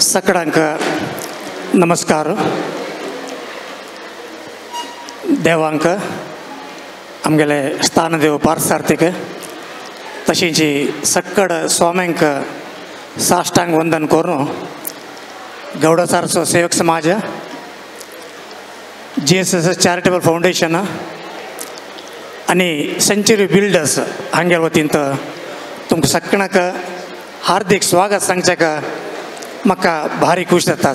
सगळ्यांक नमस्कार. देवांक आमगेले स्थानदेव पार्थसार्थीक तशींच सक्कड स्वाम्यांक साष्टांग वंदन करून Gowda Saraswat Sevak Samaj G S S S charitable foundation आनी सेंच्युरी बिल्डर्स हांगेर वतीन तुमकां सगळ्यांक हार्दिक स्वागत सांगच्याक म्हाका भारी खूश जाता.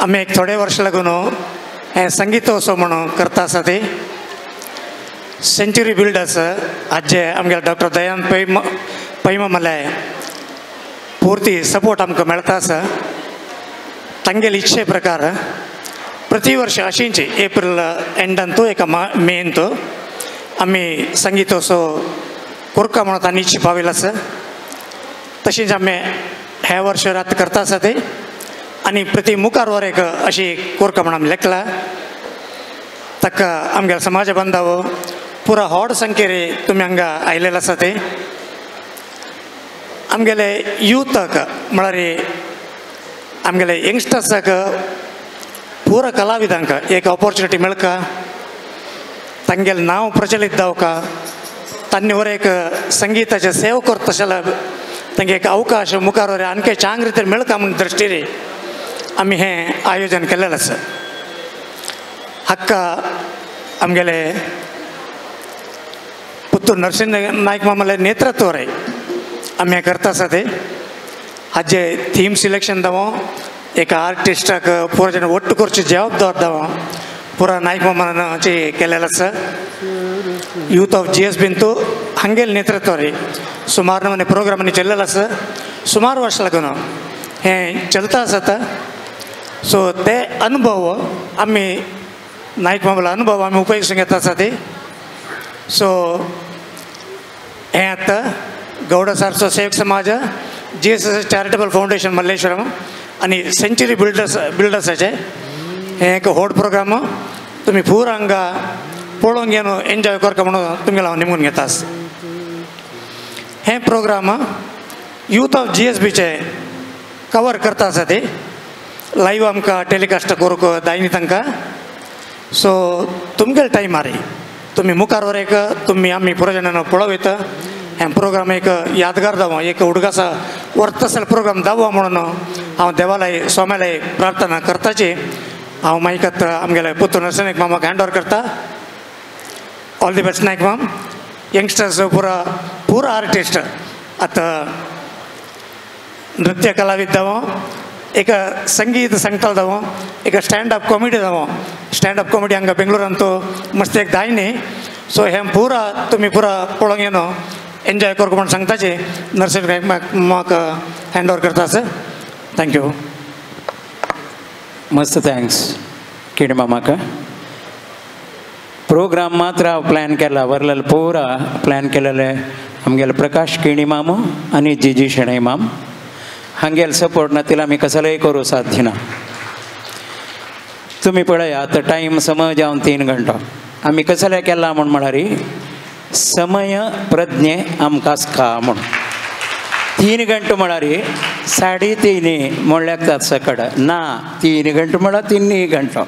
आमी एक थोडे वर्स लागून हें संगीतोत्सव म्हणून करता आसा. ते सेंच्युरी बिल्डर्स आजे आमगेले डॉक्टर दयान पैमा मल्याय पुर्ती सपोर्ट आमकां मेळटा आसा. तांगेले इच्छे प्रकार प्रति वर्ष अशींच एप्रिल एंडांतू एका मेंतू आमी संगीतोत्सव कोरका म्हणून तांणी इच्छा पाविल्लो आसा. तशेंच आमी हे वर्ष रात करता आसा ते आनी प्रति मुखार वर एक अशी कोरका म्हणून आमी लेखला. ताका आमगेले समाज बांधव पुरा व्हड संख्येर तुमी हांगा आयलेले आसा. ते आमगेले युथाक म्हळ्यार आमगेले यंगस्टर्साक पुरा कलाविदांक एक ऑपॉर्च्युनिटी मेळका, तांगेलें नांव प्रचलित जावका, तांणी वर एक संगीताचें सेवा करता जाल्यार तांगे एक अवकाश मुखार वर आणखी चांग रितीन मेळका म्हूण दृश्टीन आमी हें आयोजन केल्लें आसा. हक्का आमगेले पुत्तूर नरसिंह नायक मामाले नेतृत्व रे आमी हें करता आसा. ते हाजे थीम सिलेक्शन दावो एका आर्टिस्टाक पुरा जण ಒಟ್ಟು करची जबाबदार दावो पुरा नायक मामाची केलेलं आसा. यूथ ऑफ जी एस बिंतू हांगेले नेतृत्व रे सुमार नमने प्रोग्रामांनी चल्लेलो आसा. सुमार वर्स लागून हें चलता आसा. सो ते अनुभव आमी नायक मामालो अनुभव आमी उपयोग घेता आसा. ते सो हें आतां Gowda Saraswat Sevak Samaj G S S charitable foundation Malleshwaram आनी सेंच्युरी बिल्डर्साचे हें एक व्हड प्रोग्राम तुमी पूरा हांगा पळोवंक येवन एन्जॉय करता म्हणून तुमगेलो हांव निमून घेता. हें programme youth of G S बीचे कवर करता आसा. ते लायव्ह आमकां टेलिकास्ट करूंक जायनी तांकां. सो तुमगेले टायमार तुमी मुखार वर एक तुमी आमी पुरो जाणां पळोवं येता. हें प्रोग्राम एक यादगार जावं, एक उडगासा वर्तसल प्रोग्राम जावं म्हणून हांव देवालय स्वाम्यालय प्रार्थना करताची. हांव मायकात आमगेले पुतूर नरसिंह मामाक हँड ओवर करता. ऑल the best Naik माम. यंगस्टर्स पुरा पुरा आर्टिस्ट आतां नृत्य कलाविद जावं, एक संगीत सांगतालो जावं, एक स्टँड अप कॉमेडी जावं. स्टँड अप कॉमेडी हांगा बेंगलोरांत मस्त एक जाय न्ही. सो हें पुरा तुमी पुरा पळोवंक येवन एन्जॉय करूंक म्हूण सांगताचे. नरसिंह नायक मामाक हँड ओवर करता आसा. Thank you. मस्त thanks Keni मामाक. प्रोग्राम मात्र हांव प्लॅन केला वरलेलो पुरा प्लॅन केलेले आमगेले प्रकाश केणी मामू आनी जिजी शेणै माम हांगेले सपोर्ट ना तिला आमी कसलेय करूं साध्य ना. तुमी पळय आतां टायम समज हांव 3 घंटो आमी कसले केला म्हूण म्हळ्यार समय प्रज्ञे आमकां आसका म्हूण 3 घंटो म्हळ्यार 3.5 म्हणल्यार सकड ना 3 घंटो म्हळ्यार 3 घंटो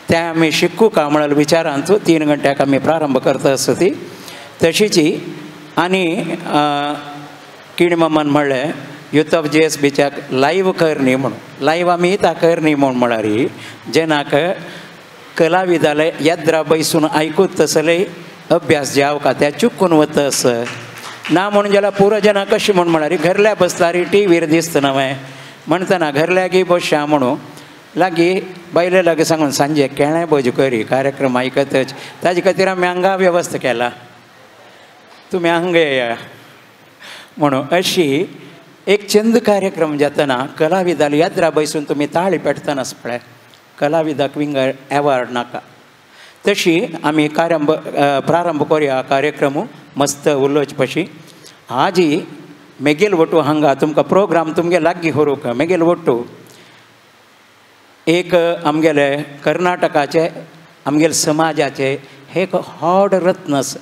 त्या आमी शिकू का म्हळ्यार विचारांत 3 घंट्याक आमी प्रारंभ करता आसता ती तशीच. आनी किणी मामान म्हणलें युथ ऑफ जी एस बीच्याक लायव्ह कर न्ही म्हणून. लायव्ह आमी येता कर न्ही म्हूण म्हळ्यार जेन्नाक कलाविदाले यात्रा बैसून आयकूत तसले अभ्यास जाव का त्या चुकून वता आस ना म्हणून जाल्यार पुरो जना कशें म्हूण म्हळ्यार घरल्या बसलारी टी व्हीर दिसता नवें म्हणटना घरल्या बसया म्हणून लागीं बायले लागीं सांगून सांजे केळें भोज करी कार्यक्रम आयकतच. ताजे खातीर आमी हांगा वेवस्था केला तुमी हांगा येया म्हणून. अशी एक चंद कार्यक्रम जातना कलाविदाल यात्रा बैसून तुमी ताळी पेटतनाच पळय कलाविदाक विंगड एवॉर्ड नाका. तशी आमी प्रारंभ करुया कार्यक्रम मस्त उलोवचे पशी. आजी मेगेल वटू हांगा तुमकां प्रोग्राम तुमगे लागीं व्हरूंक मेगेल वटू एक आमगेले कर्नाटकाचे आमगेले समाजाचे एक व्हड रत्न आसा.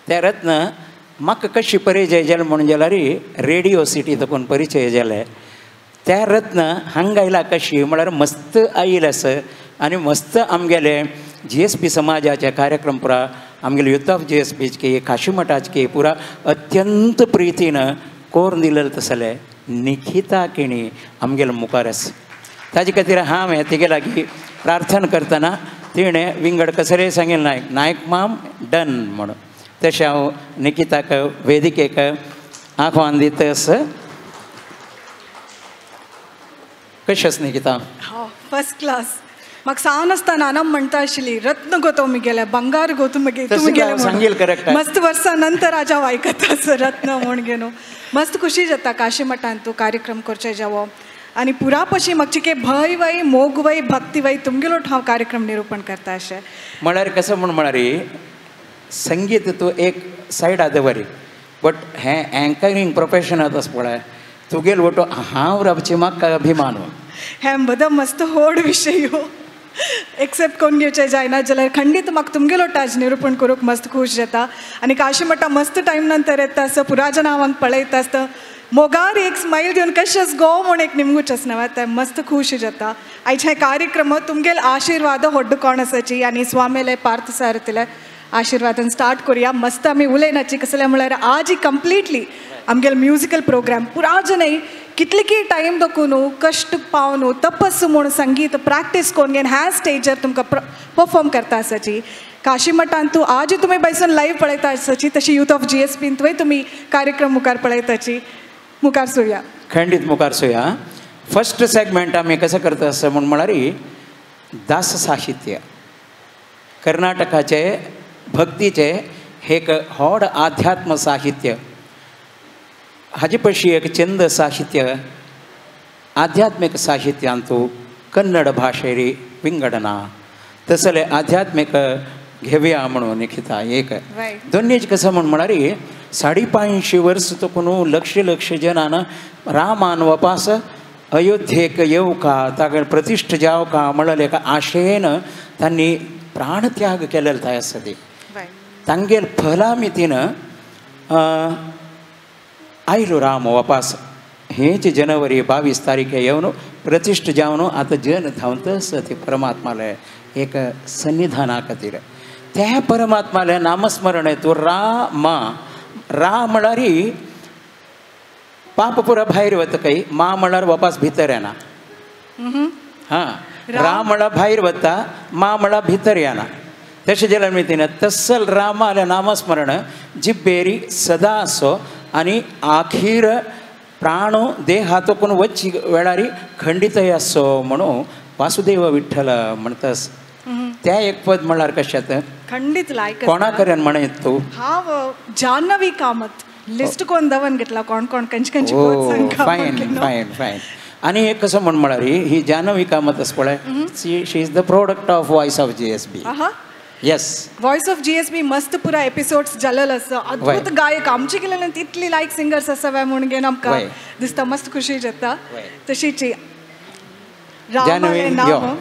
तें रत्न म्हाका कशी परिचय जालो म्हणून जाल्यार रेडियो सिटी तकून परिचय जाले. त्या रत्न हांगा आयला कशी म्हळ्यार मस्त आयल आसा आनी मस्त आमगेले जी एस पी समाजाचे कार्यक्रम पुरा आमगेले युथ ऑफ जी एस पीचे काशी मठाचे पुरा अत्यंत प्रितीन कोरून दिलेलें तसलें निखिता केणी आमगेले मुखार आसा. ताजे खातीर हांवें तिगे लागीं प्रार्थना करतना तिणें विंगड कसलें सांगिल्लें नायक नायक माम डन म्हणून. तशें हांव निकिताक वेदिकेक आव्हान दिता आसा. कशें आसा निकिता? First class. म्हाका सान आसतना नाना म्हणटा आशिल्ली रत्न गो तुमी गेले बंगार गो तुमी गेले. सांगील करेक्ट. मस्त वर्सां नंतर आज हांव आयकता आसा रत्न म्हूण घेवन मस्त खुशी जाता काशी मठान तूं कार्यक्रम करचे जावो आनी पुरा पशी म्हाका चिके भंय वय मोग वय भक्ती वय तुमगेलो हांव कार्यक्रम निरूपण करता अशें. म्हळ्यार कसं म्हूण म्हळ्यार संगीत तूं एक सायडा दवरी बट हें एंकरींग प्रोफेशन आसा पळय तुगेल वटो हांव रावचे म्हाका अभिमान. हें बदम मस्त व्हड विशय हो एक्सेप्ट करून घेवचें जायना जाल्यार खंडीत म्हाका तुमगेलो टाज निरूपण करूंक मस्त खूश जाता. आनी काशी मठा मस्त टायम नंतर येता आसता पुरा जन हांव पळयता आसता मोगार एक स्मायल दिवन कशेंच गो म्हूण एक निमगूच आसना तें मस्त खूश जाता. आयचे हे कार्यक्रम तुमगेल आशिर्वाद व्हड कोण आसाची आनी स्वामीले पार्थ सारथीले आशिर्वादान स्टार्ट करुया. मस्त आमी उलयनाची कसलें म्हळ्यार आज ही कंप्लिटली आमगेल म्युजिकल प्रोग्राम पुरा जनय कितले टायम दखून कश्ट पावन तपस म्हूण संगीत प्रॅक्टीस करून घेवन ह्या स्टेजर तुमकां परफॉर्म करता आसाची. काशी मठान तूं आज तुमी बैसून लायव्ह पळयता आसाची तशी युथ ऑफ जी एस पींतूय तुमी कार्यक्रम मुखार पळयताची. मुखार सुया खंडीत मुखार सुया. फर्स्ट सेगमेंट आमी कसं करता आसा म्हूण म्हळ्यार दास साहित्य कर्नाटकाचे भक्तीचे एक व्हड आध्यात्म साहित्य हाजे पशी एक चंद साहित्य आध्यात्मिक साहित्यांतू कन्नड भाशेरी विंगडना तसले आध्यात्मिक घेवया म्हणून निखिता एक दोन्हीच कसं म्हूण म्हळ्यार 550 वर्स तकून लक्ष लक्ष जनान रामान वपास अयोध्येक येवका तागेले प्रतिश्ठ जावका म्हणलें एका आशेन तांणी प्राणत्याग केलेलो थंय आसा ती तांगेल फलामितीन आयलो राम वापास. हेच जनवरी 22 तारीखे येवन प्रतिश्ठ जावन आतां जन धांवत आसा ते परमात्माले एक सन्निधाना खातीर. त्या परमात्माले नामस्मरण तूं रामा रा म्हळ्यार पाप पुरा भायर वता काय मा म्हळ्यार वापास भितर येना. हां रा म्हळ्यार भायर वता मा म्हळ्यार भितर येना. तशें जाल्यार मितीन तसल रामालें नामस्मरण जिब्बेरी सदा असो आनी आखीर प्राण देहातकून वच्ची वेळारी खंडीतय असो म्हणून वासुदेव विठ्ठल म्हणतस. त्या एक पद म्हळ्यार कशें खंडीत लायक कोणा कडेन म्हणत तूं? हांव जान्हवी कामत लिस्ट कोण दवन घेतला कोण कोण कंच कंच. Fine fine fine. आनी एक कसं म्हण म्हळ्यार ही जान्हवी कामत आसा पळय she is the product of voice of G S B. Yes voice of G S B मस्त पुरा एपिसोड्स जालेलो आसा. अद्भुत गायक आमचे केलेले तितली लायक सिंगर्स आसा व्हय म्हूण घेवन आमकां दिसता मस्त खुशी जाता. तशीच रामालें नाम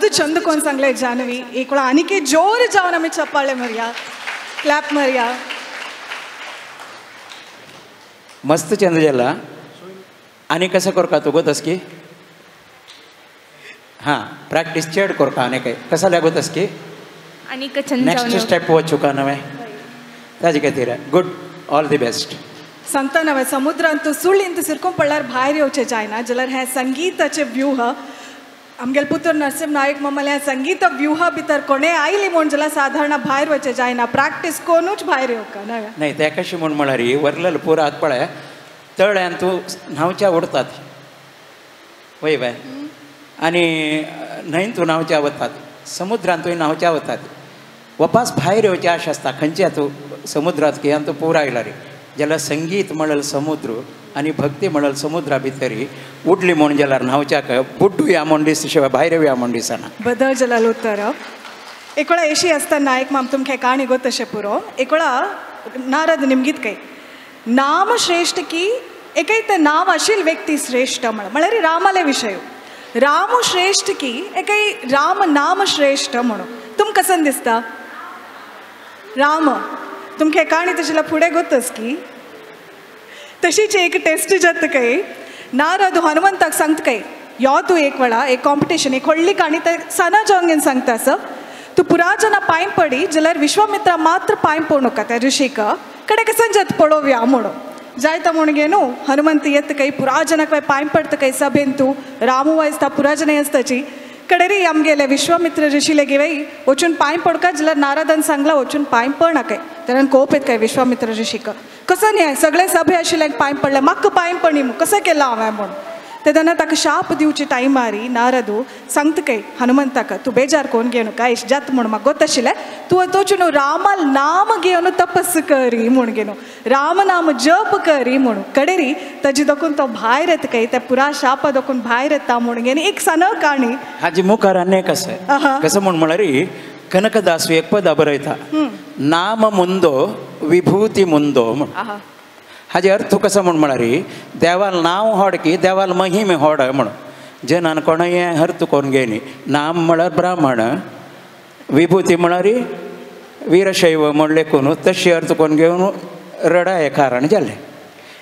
मस्त छंद कोण सांगले जानवी एक वेळा आणखी जोर जाऊन आम्ही चपाळे मरया क्लॅप मरया. मस्त चंद जाला आनी कसं करका तूं गोतस की हां प्रॅक्टीस चड करका आनी काय कसं लागोतस की आनी चंद नेक्स्ट स्टेप वचूं का नवें ताजे खातीर गुड ऑल the best. सांगता नवें समुद्रांत सुळींत सिरकून पडल्यार भायर येवचें जायना जाल्यार हें संगीताचें व्यूह आमगेले पुत्र नरसिंह नायक मामाले हें संगीत व्यूहा भितर कोणें आयली म्हूण जाल्यार साधारण भायर वचचें जायना प्रॅक्टीस कोनूच भायर येवका नवें. नाही ते कशें म्हूण म्हळ्यार वरलेलो पुरा हात पळय तळ्यान तूं न्हांवच्या उडतात वय बाय आनी न्हंयन तूं न्हांवच्या वतात समुद्रांतूय न्हांवच्या वतात वपास भायर येवचें आश आसता खंयच्या तूं समुद्रांत की आनी तूं पुरा आयला रे जाल्यार संगीत म्हणल समुद्र आनी भक्ती म्हणल समुद्रा भितरी उडली म्हूण जाल्यार न्हांवच्याक बुड्डुया म्हूण दीस शिवाय भायर येवया म्हूण दिसना. बदल जाल्यार उत्तर एक वेळा अशी आसता नायक माम तुमकां काणी गो तशें पुरो एक वेळा नारद निमगीत काय नाम श्रेष्ठ की एकय ते नाम आशिल्ल व्यक्ती श्रेष्ठ म्हण म्हळ्यार रामाले विशय राम श्रेष्ठ की एकय राम नाम श्रेष्ठ म्हणून तुमकां कसन दिसता राम तुमकां काणी तशें फुडें गोतस की तशीच एक टेस्ट जाता काय नारद हनुमंताक सांगता काय यो तूं एक वेळा एक कॉम्पिटिशन एक व्हडली काणी ते सना जावंगेन सांगता आसा तूं पुरा जना पांय पडी जाल्यार विश्वामित्रा मात्र पांय पडू नाका त्या ऋषीक कडे कसन जात पळोवया म्हणून जायता म्हूण गे न्हू हनुमंत येता काय पुरा जनाक पांय पडटा काय सभेन तूं रामू आसता पुरा जनां आसताची कडेरी आमगेले विश्वामित्र ऋषीले घेवय वचून पांय पडका जाल्यार नारदान सांगला वचून पांय पडनाकाय तेन्ना कोप येत काय विश्वामित्र ऋषीक कसं न्हय सगळे सभे आशिल्ले पांय पडले म्हाका पांय पडनी कसं केलां हांवें म्हूण ते तेन्ना ताका शाप दिवची टायमारी नारदू सांगता काय हनुमंताक तूं बेजार कोण घेवन काय जात म्हूण म्हाका गोत आशिल्लें तूं वचून रामा नाम घेवन तपस करी म्हूण घेवन राम नाम जप करी म्हणून कडेरी ताजी दोकून तो भायर येता काय त्या पुरा शापा दोकून भायर येता म्हूण घेवन एक सन काणी हाजी मुखार आनी आसा कसं म्हूण म्हळ्यार कनकदासू एक पद बरयता नाम मुंदो विभूती मुंदो म्हूण. हाजे अर्थ कसो म्हूण म्हळ्यार देवाल नांव होड की देवाल महिमे होड म्हणून जनान कोणय अर्थ कोण घेयनी नाम म्हळ्यार ब्राह्मण विभूती म्हळ्यार वीरशैव म्हण लेखून तशी अर्थ कोण घेवन रडा हे कारण जालें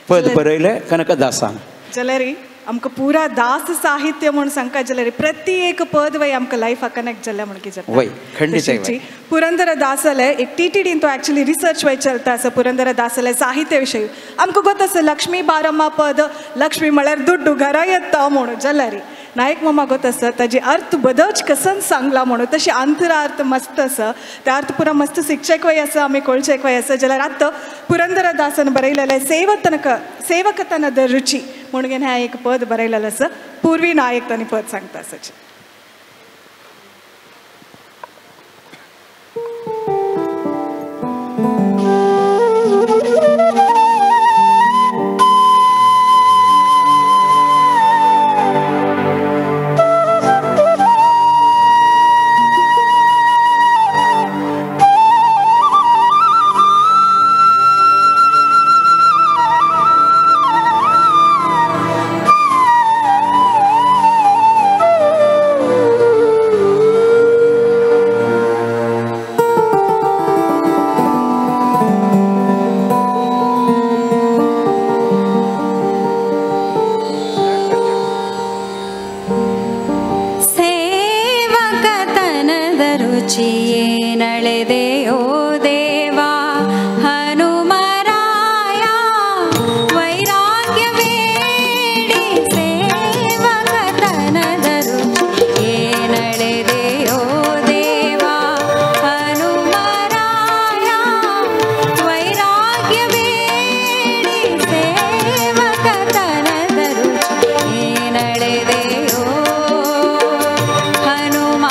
पद बरयलें कनकदासान. जाल्यार आमकां पुरा दास साहित्य म्हूण सांगता जाल्यार प्रति एक पद वय आमकां लायफाक कनेक्ट जाल्या म्हण कितें वय खंडीत. पुरंदर दासाले एक टीटीडीन तो एक्चुअली रिसर्च वय चलता आसा पुरंदर दासाले साहित्य विशय आमकां गोत आसा लक्ष्मी बारम्मा पद लक्ष्मी म्हळ्यार दुड्डू घरा येता म्हणून जाल्यार नायक मामा गोत आसा ताजी अर्थ बदच कसन सांगला म्हणून तशी अंतरार्थ मस्त आसा त्या अर्थ पुरा मस्त शिक्षक वय आसा आमी कळचेक वय आसा जाल्यार आतां पुरंदर दासान बरयलेलें सेवतनक सेवकतनद रुची म्हणून हें एक पद बरयलेलें आसा पूर्वी नायक तांणी पद सांगता आसाचें. हनुमा।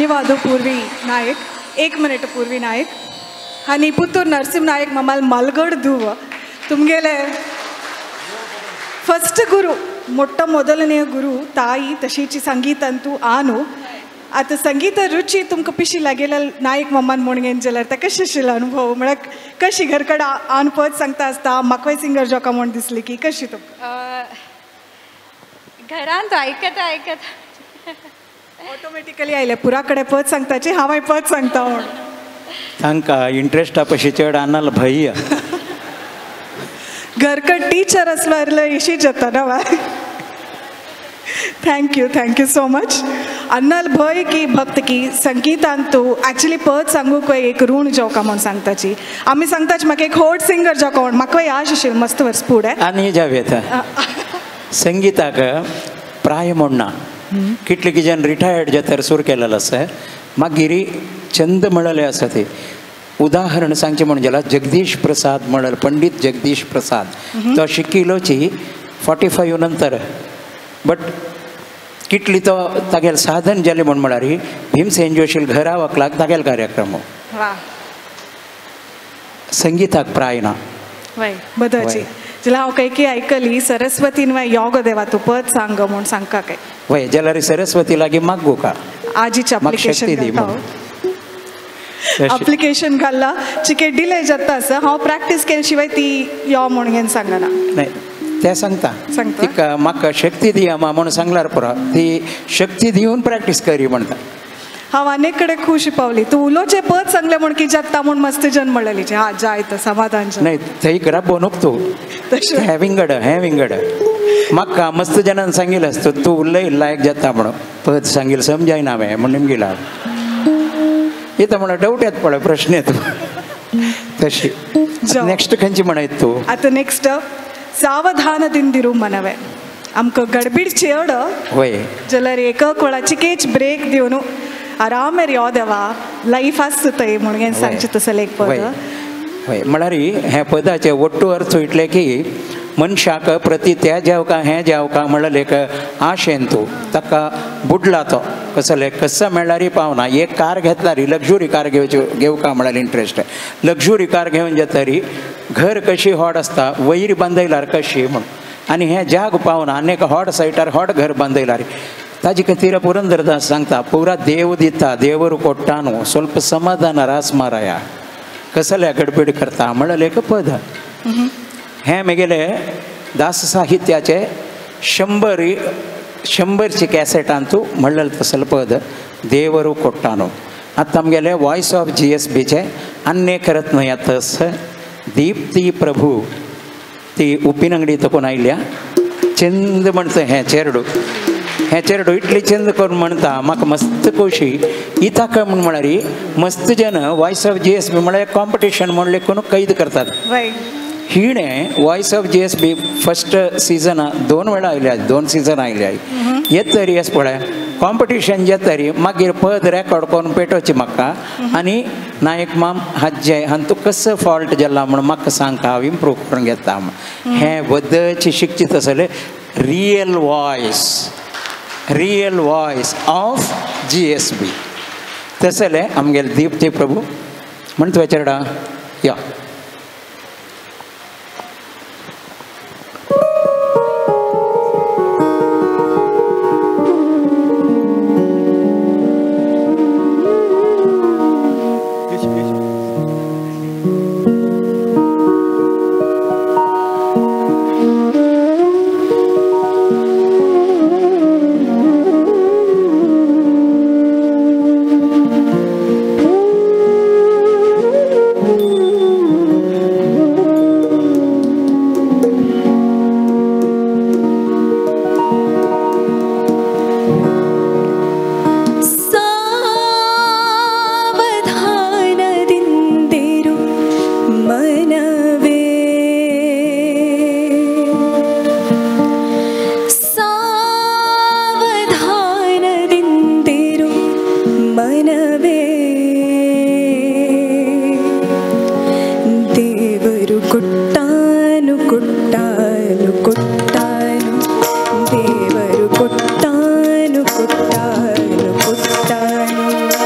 ಧನ್ಯವಾದ ಪೂರ್ವಿ ನಾಯಕ್. एक मिनिट पूर्वी नायक आनी पुत्तूर नरसिंह नायक ममाल मलगड धुव तुमगेले फस्ट गुरु ಮೊಟ್ಟ ಮೊದಲನೆಯ ಗುರು ತಾಯಿ ತಶೀಚಿ ಸಂಗೀತ ಅಂತೂ ಆನು ಆತ ಸಂಗೀತ रुचि तुमकां पिशी लागेल नायक मम्मान म्हणून जाल्यार ताका कशें आशिल्लो अनुभव म्हळ्यार कशी घरकडेन आन पद सांगता आसता म्हाका सिंगर जोका म्हूण दिसली की कशी तुमकां घरांत आयकता आयकता ऑटोमॅटिकली आयले पुरा कडेन पद सांगताची हांव पद सांगता म्हूण तांकां इंट्रस्ट पशी चड आनाल भैया घरकट टीचर असल्यार इशी जाता ना वा. Thank you, thank you so much. अन्नल भय की भक्त की संगीतांतू एक्चुअली पद सांगूक एक ऋण जोका म्हूण सांगताची आमी सांगताची म्हाका एक होड सिंगर जोका म्हूण म्हाका याश आशिल्ली मस्त वर्स फुडें आनी जावं संगीताक प्राय म्हूण ना कितले की जन रिटायर्ड जातर सूर केलेलो आसा मागीर चंद म्हळ्ळे आसा ते उदाहरण सांगचें म्हूण जाल्यार जगदीश प्रसाद म्हणल पंडीत जगदीश प्रसाद तो शिकिलोची 45 नंतर बट कितली तो तागेल साधन जालें म्हूण म्हळ्यार भीमसेन जोशील घरा वकलाक तागेल कार्यक्रम संगीताक प्राय ना. बदलची जाल्यार हांव काय की आयकली सरस्वतीन वाय योग देवा तूं पद सांग म्हूण सांगका काय वय जाल्यार सरस्वती लागीं मागू का आजीचे एप्लिकेशन एप्लिकेशन घाल्ला चिके डिले जाता आसा हांव प्रॅक्टीस केले शिवाय ती यो म्हूण घेवन सांगना नाही ते सांगता तिका म्हाका शक्ती दिया मा म्हणून सांगल्यार पुरो ती शक्ती दिवन प्रॅक्टीस करी म्हणटा. हांव अनेक कडेन खूश पावली तूं उलोवचें पद सांगलें म्हूण की जाता म्हूण मस्त जन म्हणलेली हा जाय समाधान नाही थंय घरा न्हू तूं हें विंगड हें विंगड म्हाका मस्त जनान सांगिल्लें आसता तूं उलय लायक जाता म्हणून पद सांगील समजायना हांवें म्हणून गेला येता म्हणून डावट येत पळय प्रश्न येता तशी. नेक्स्ट खंयची म्हणत तूं आतां नेक्स्ट सावधानದಿಂದಿರು ಮನವೇ आमकां गडबीड चेड वय जाल्यार एक वेळाची केच ब्रेक दिवन आरामेर यो देवा लायफ आसता थंय म्हणून सांगचें तसलें एक पद. वय म्हळ्यार हें पदाचें ಒಟ್ಟು अर्थ इतलें की मनशाक प्रति त्या जेवका हें जेवका म्हणलें एक आशेन तूं ताका बुडला तो कसलें कसं मेळ्ळ्यार पावना. एक कार घेतल्यार लक्झुरी कार घेवची घेवका म्हळ्यार इंट्रस्ट लक्झुरी कार घेवन जातरी घर कशी हॉट आसता वयर बांदयल्यार कशी म्हूण आनी हें जाग पावना आनी एक हॉट सायटार हॉट घर बांदयल्यार ताजे खातीर पुरंदरदास सांगता पुरा देव दिता देवर कोट्टा न्हू स्वल्प समाधान रास माराया कसल्या गडबड करता म्हणलें एक पद. हें म्हगेलें दास साहित्याचे 100 कॅसेटांतू म्हणलें तसलें पद देवरू कोट्टानो. आतां आमगेलें वॉयस ऑफ GS बीचे आन्नेक रत्न यातस दीप्ती प्रभू ती उपिनंगडी तकून आयल्या चंद म्हणटा हें चेरडू हें चेरडू इतली चंद करून म्हणटा म्हाका मस्त खोशी इताक म्हूण म्हळ्यार मस्त जन वॉयस ऑफ GS बी म्हळ्यार कॉम्पिटिशन म्हूण लेखून कैद करतात. हिणें voice of GSB first season 2 वेळा आयल्या 2 सीजन आयल्या येत तरी अशें पळय कॉम्पिटिशन येतरी मागीर पद रेकॉर्ड करून पेटोवची म्हाका आनी नायक माम हाजे हांतू कसो फॉल्ट जाला म्हूण म्हाका सांगता हांव इम्प्रूव करून घेता म्हूण. हें वदची शिकची तसलें real voice of GSB तसलें आमगेलें दीप्ती प्रभू म्हण तुवें चेरडा या. ದೇವರು ಕೊಟ್ಟಾನು ಕೊಟ್ಟಾನು ಕೊಟ್ಟಾನು.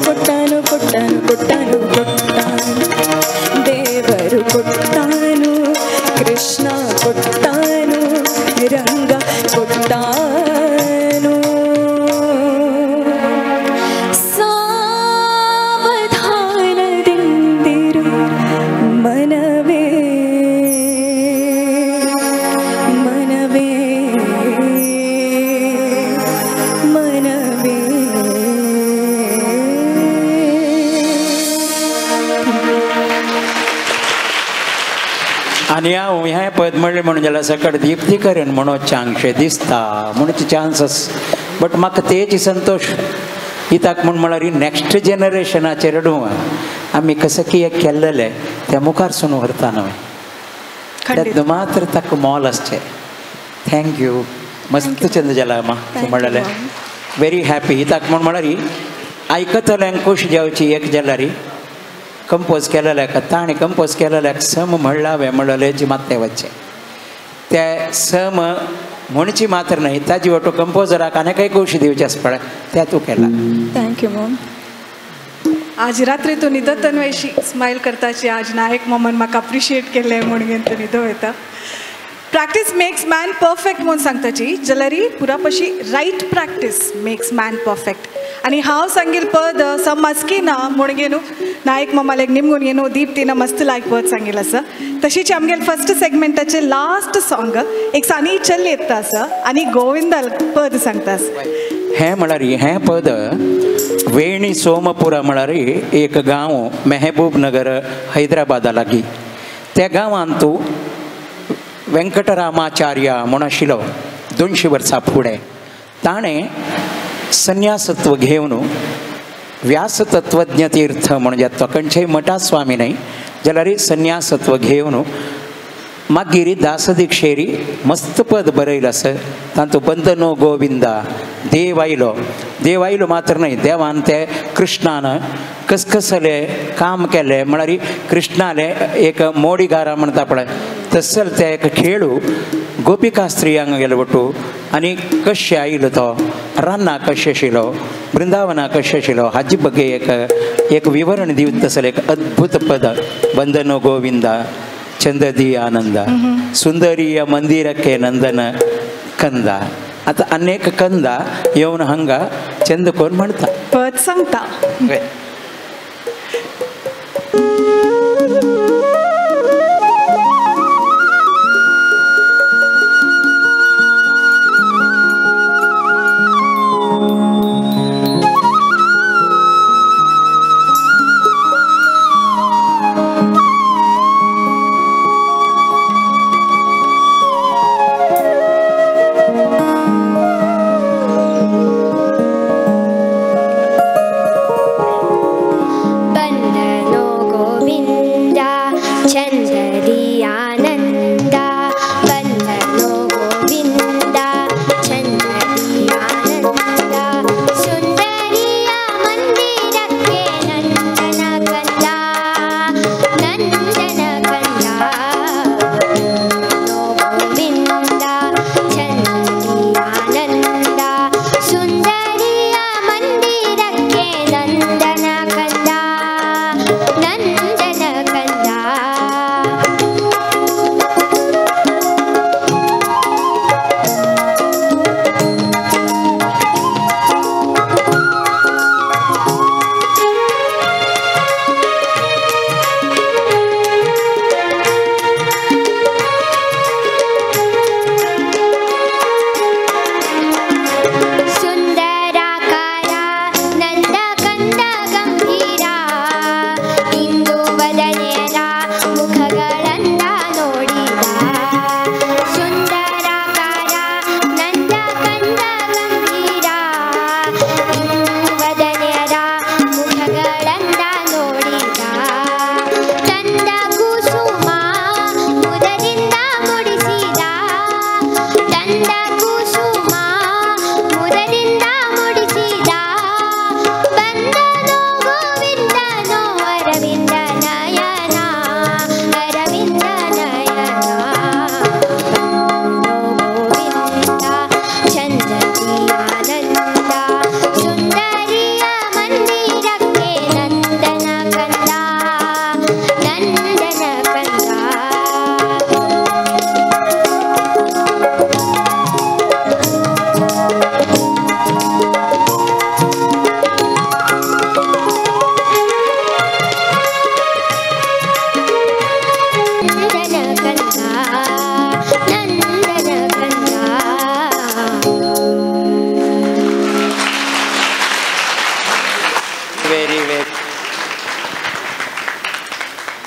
ಕೊಟ್ಟಾನು ಕೊಟ್ಟಾನು ಕೊಟ್ಟಾನು ಕೊಟ್ಟಾನು ಕೊಟ್ಟಾನು ದೇವರು ಕೊಟ್ಟಾನು ಕೃಷ್ಣ ಕೊಟ್ಟಾನು ರಂಗ ಕೊಟ್ಟಾನು. ಸಾವಧಾನದಿಂದಿರು ಮನವೇ ಮನವೇ ಮನವೇ. आनी हांव हें पद म्हणलें म्हणून जाल्यार सकट दीप्तीकरण म्हणून चांगशें दिसता म्हणून चान्सस बट म्हाका तेची संतोश कित्याक म्हूण म्हळ्यार नॅक्स्ट जनरेशनाचेर आमी कसं कितें केल्लें त्या मुखार सून व्हरता न्हय तेन्ना मात्र ताका मोल आसचें. Thank you मस्त चंद जाला मा म्हणलें व्हेरी हॅपी. कित्याक म्हूण म्हळ्यार आयकतल्यांक खोश जावची एक जाल्यार कंपोज केलेल्याक ताणें कंपोज केलेल्याक सम म्हणलां हांवें म्हणलें जी मात्तें वचचें ते सम म्हणची मात्र न्हय ताजी वटो कंपोजराक आनी कांय खोशी दिवची आसता पळय तें तूं केलां. Thank you mom. आज रात्री तूं न्हिदतन अशी स्मायल करताची आज नायक मामान म्हाका अप्रिशिएट केलें म्हूण घेवन तूं न्हिदो वयता. प्रॅक्टीस मेक्स मॅन परफेक्ट म्हूण सांगताची जाल्यार पुरापशी right practice makes man perfect. आनी हांव सांगील पद सम मस्की ना म्हूण घेवन नायक मामालेक निमगून घेवन दीप्तीन मस्त लायक पद सांगील आसा. तशीच आमगेले फर्स्ट सेगमेंटाचे लास्ट सॉंग एक सानी चल येता आसा आनी गोविंदाल पद सांगता आसा. हें म्हळ्यार हें पद वेणी सोमपुरा म्हळ्यार एक गांव मेहबूब नगर हैदराबादा लागीं त्या गांवांत तूं वेंकटरामाचार्य म्हूण आशिल्लो 200 वर्सां फुडें ताणें संन्यासत्व घेवन व्यासतत्वज्ञ तीर्थ म्हणजे तो खंयच्याय मठास्वामी न्हय जाल्यार संन्यासत्व घेवन मागीर दासदीक्षेरी मस्त पद बरयलें आसा. तातूंत बंदनो गोविंदा देव आयलो देव आयलो मात्र न्हय देवान ते कृष्णान कसकसले काम केलें म्हळ्यार कृष्णाले एक मोडीगारा म्हणटा पळय तसल ते एक खेळू गोपिका स्त्रियांक गेलो वटू आनी कशें आयलो तो रान्ना कशें आशिल्लो वृंदावना कशें आशिल्लो हाजी बगे एक एक विवरण दिवन तसलें एक अद्भुत पद वंदनो गोविंदा चंददी आनंदा सुंदरीय मंदिरके नंदन कंदा. आतां अनेक कंदा येवन हांगा चंद कोण म्हणटा पद सांगता.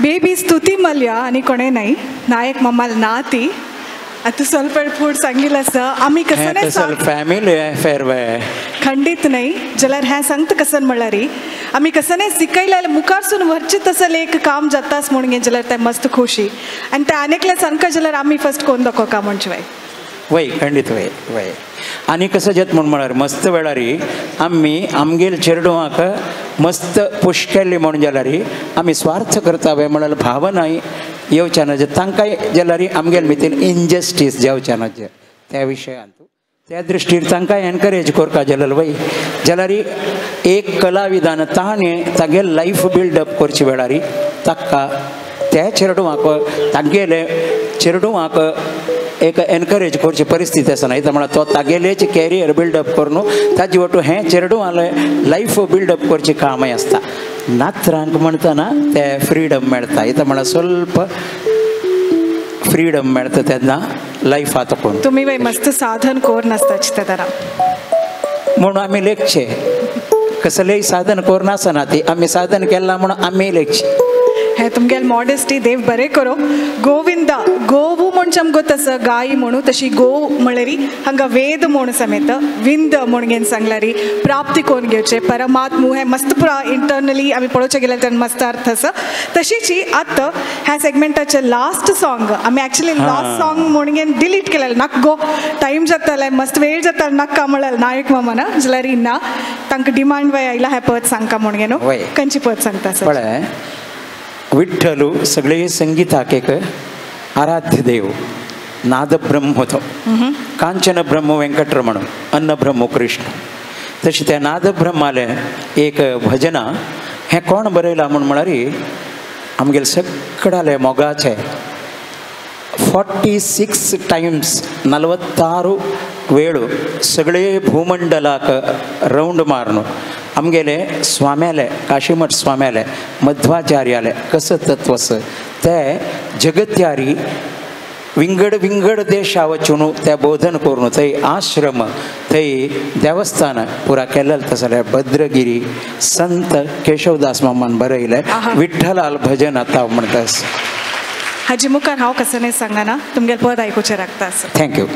बेबी स्तुती मल्य आनी कोणे नाही नायक मामाल ना ती आतां ಸ್ವಲ್ಪ फूड सांगिल आसा आमी कसं फॅमिली अफेअर खंडीत नाही जाल्यार हें सांगता कसन म्हणल्यार आमी कसं शिकयल्यार मुखारसून व्हरचें तसलें एक काम जाताच म्हणून जाल्यार तें मस्त खुशी आनी तें आनेकल्या सामकां जाल्यार आमी फर्स्ट कोण दाखोवका म्हणचे वय वय खंडीत वय वय आनी कसं जाता म्हूण म्हळ्यार मस्त वेळार आमी आमगेल चेडवांक मस्त पुश केल्ली म्हणून जाल्यार आमी स्वार्थ करता वय म्हळ्यार भावनाय येवच्या ना तांकांय जाल्यार आमगेल भितर इनजस्टीस जावच्या ना त्या विशयांत त्या दृश्टीर तांकां एनकरेज करपा जाल्यार वय जाल्यार एक कलाविधान ताणें तागेल लायफ बिल्डअप करचे वेळार ताका त्या चेडवांक तागेले चेडवांक एक एनकरेज करची परिस्थिती आसा न्हय म्हळ्यार तो तागेलेच कॅरियर बिल्डअप करून ताजे वटू हें चेडवांलें लायफ बिल्डअप करचें कामय आसता. नात्रांक म्हणटना ते फ्रिडम मेळटा इथं म्हळ्यार स्वल्प फ्रिडम मेळटा तेन्ना लायफात कोण तुमी बाय मस्त साधन कोर नासता चिंततना म्हणून आमी लेखचे कसलेय साधन कोर नासना ती आमी साधन केलां म्हणून आमी लेखचे. हे तुमगेल मॉडेस्टी देव बरें करो. गोविंदा गोवू म्हणजे आमकां तसं गाय म्हणू तशी गो म्हळ्यारी हांगा वेद म्हूण समेत विंद म्हूण घेवन सांगल्यारी प्राप्ती कोण घेवचे परमात्मू हे मस्त पुरा इंटरनली आमी पळोवचें गेल्यार तेन्ना मस्त अर्थ आसा. तशीच आतां ह्या सेगमेंटाचें लास्ट सॉंग आमी एक्चुअली लास्ट सॉंग म्हूण घेवन डिलीट केलें नाक गो टायम जाताले मस्त वेळ जाताले नाका म्हळ्यार नायक मामा जाल्यार ना तांकां डिमांड वय आयला हें पद सांगका म्हूण घेवन खंयची पद सांगता सर? विठ्ठलू सगळे संगीताक एक आराध्य देव नादब्रह्म तो कांचन ब्रह्म वेंकटरमण अन्न ब्रह्म कृष्ण तशें त्या नादब्रह्मालें एक भजना हें कोण बरयलां म्हूण म्हळ्यार आमगेले सगळ्याले मोगाचें 46 टायम्स 46 वेळो सगळे भूमंडलाक रावंड मारून आमगेले स्वाम्याले काशीमठ स्वाम्याले मध्वाचार्याले कसं तत्व आसा ते जगत्यारी विंगड विंगड देशा वचून त्या बोधन करून थंय आश्रम थंय देवस्थान पुरा केलें तसलें भद्रगिरी संत केशवदास मामान बरयलें विठ्ठलाल भजन आतां म्हणटा. हाजी मुखार हांव कसं नाही सांगना तुमगेले पद आयकुचें राखता. Thank you.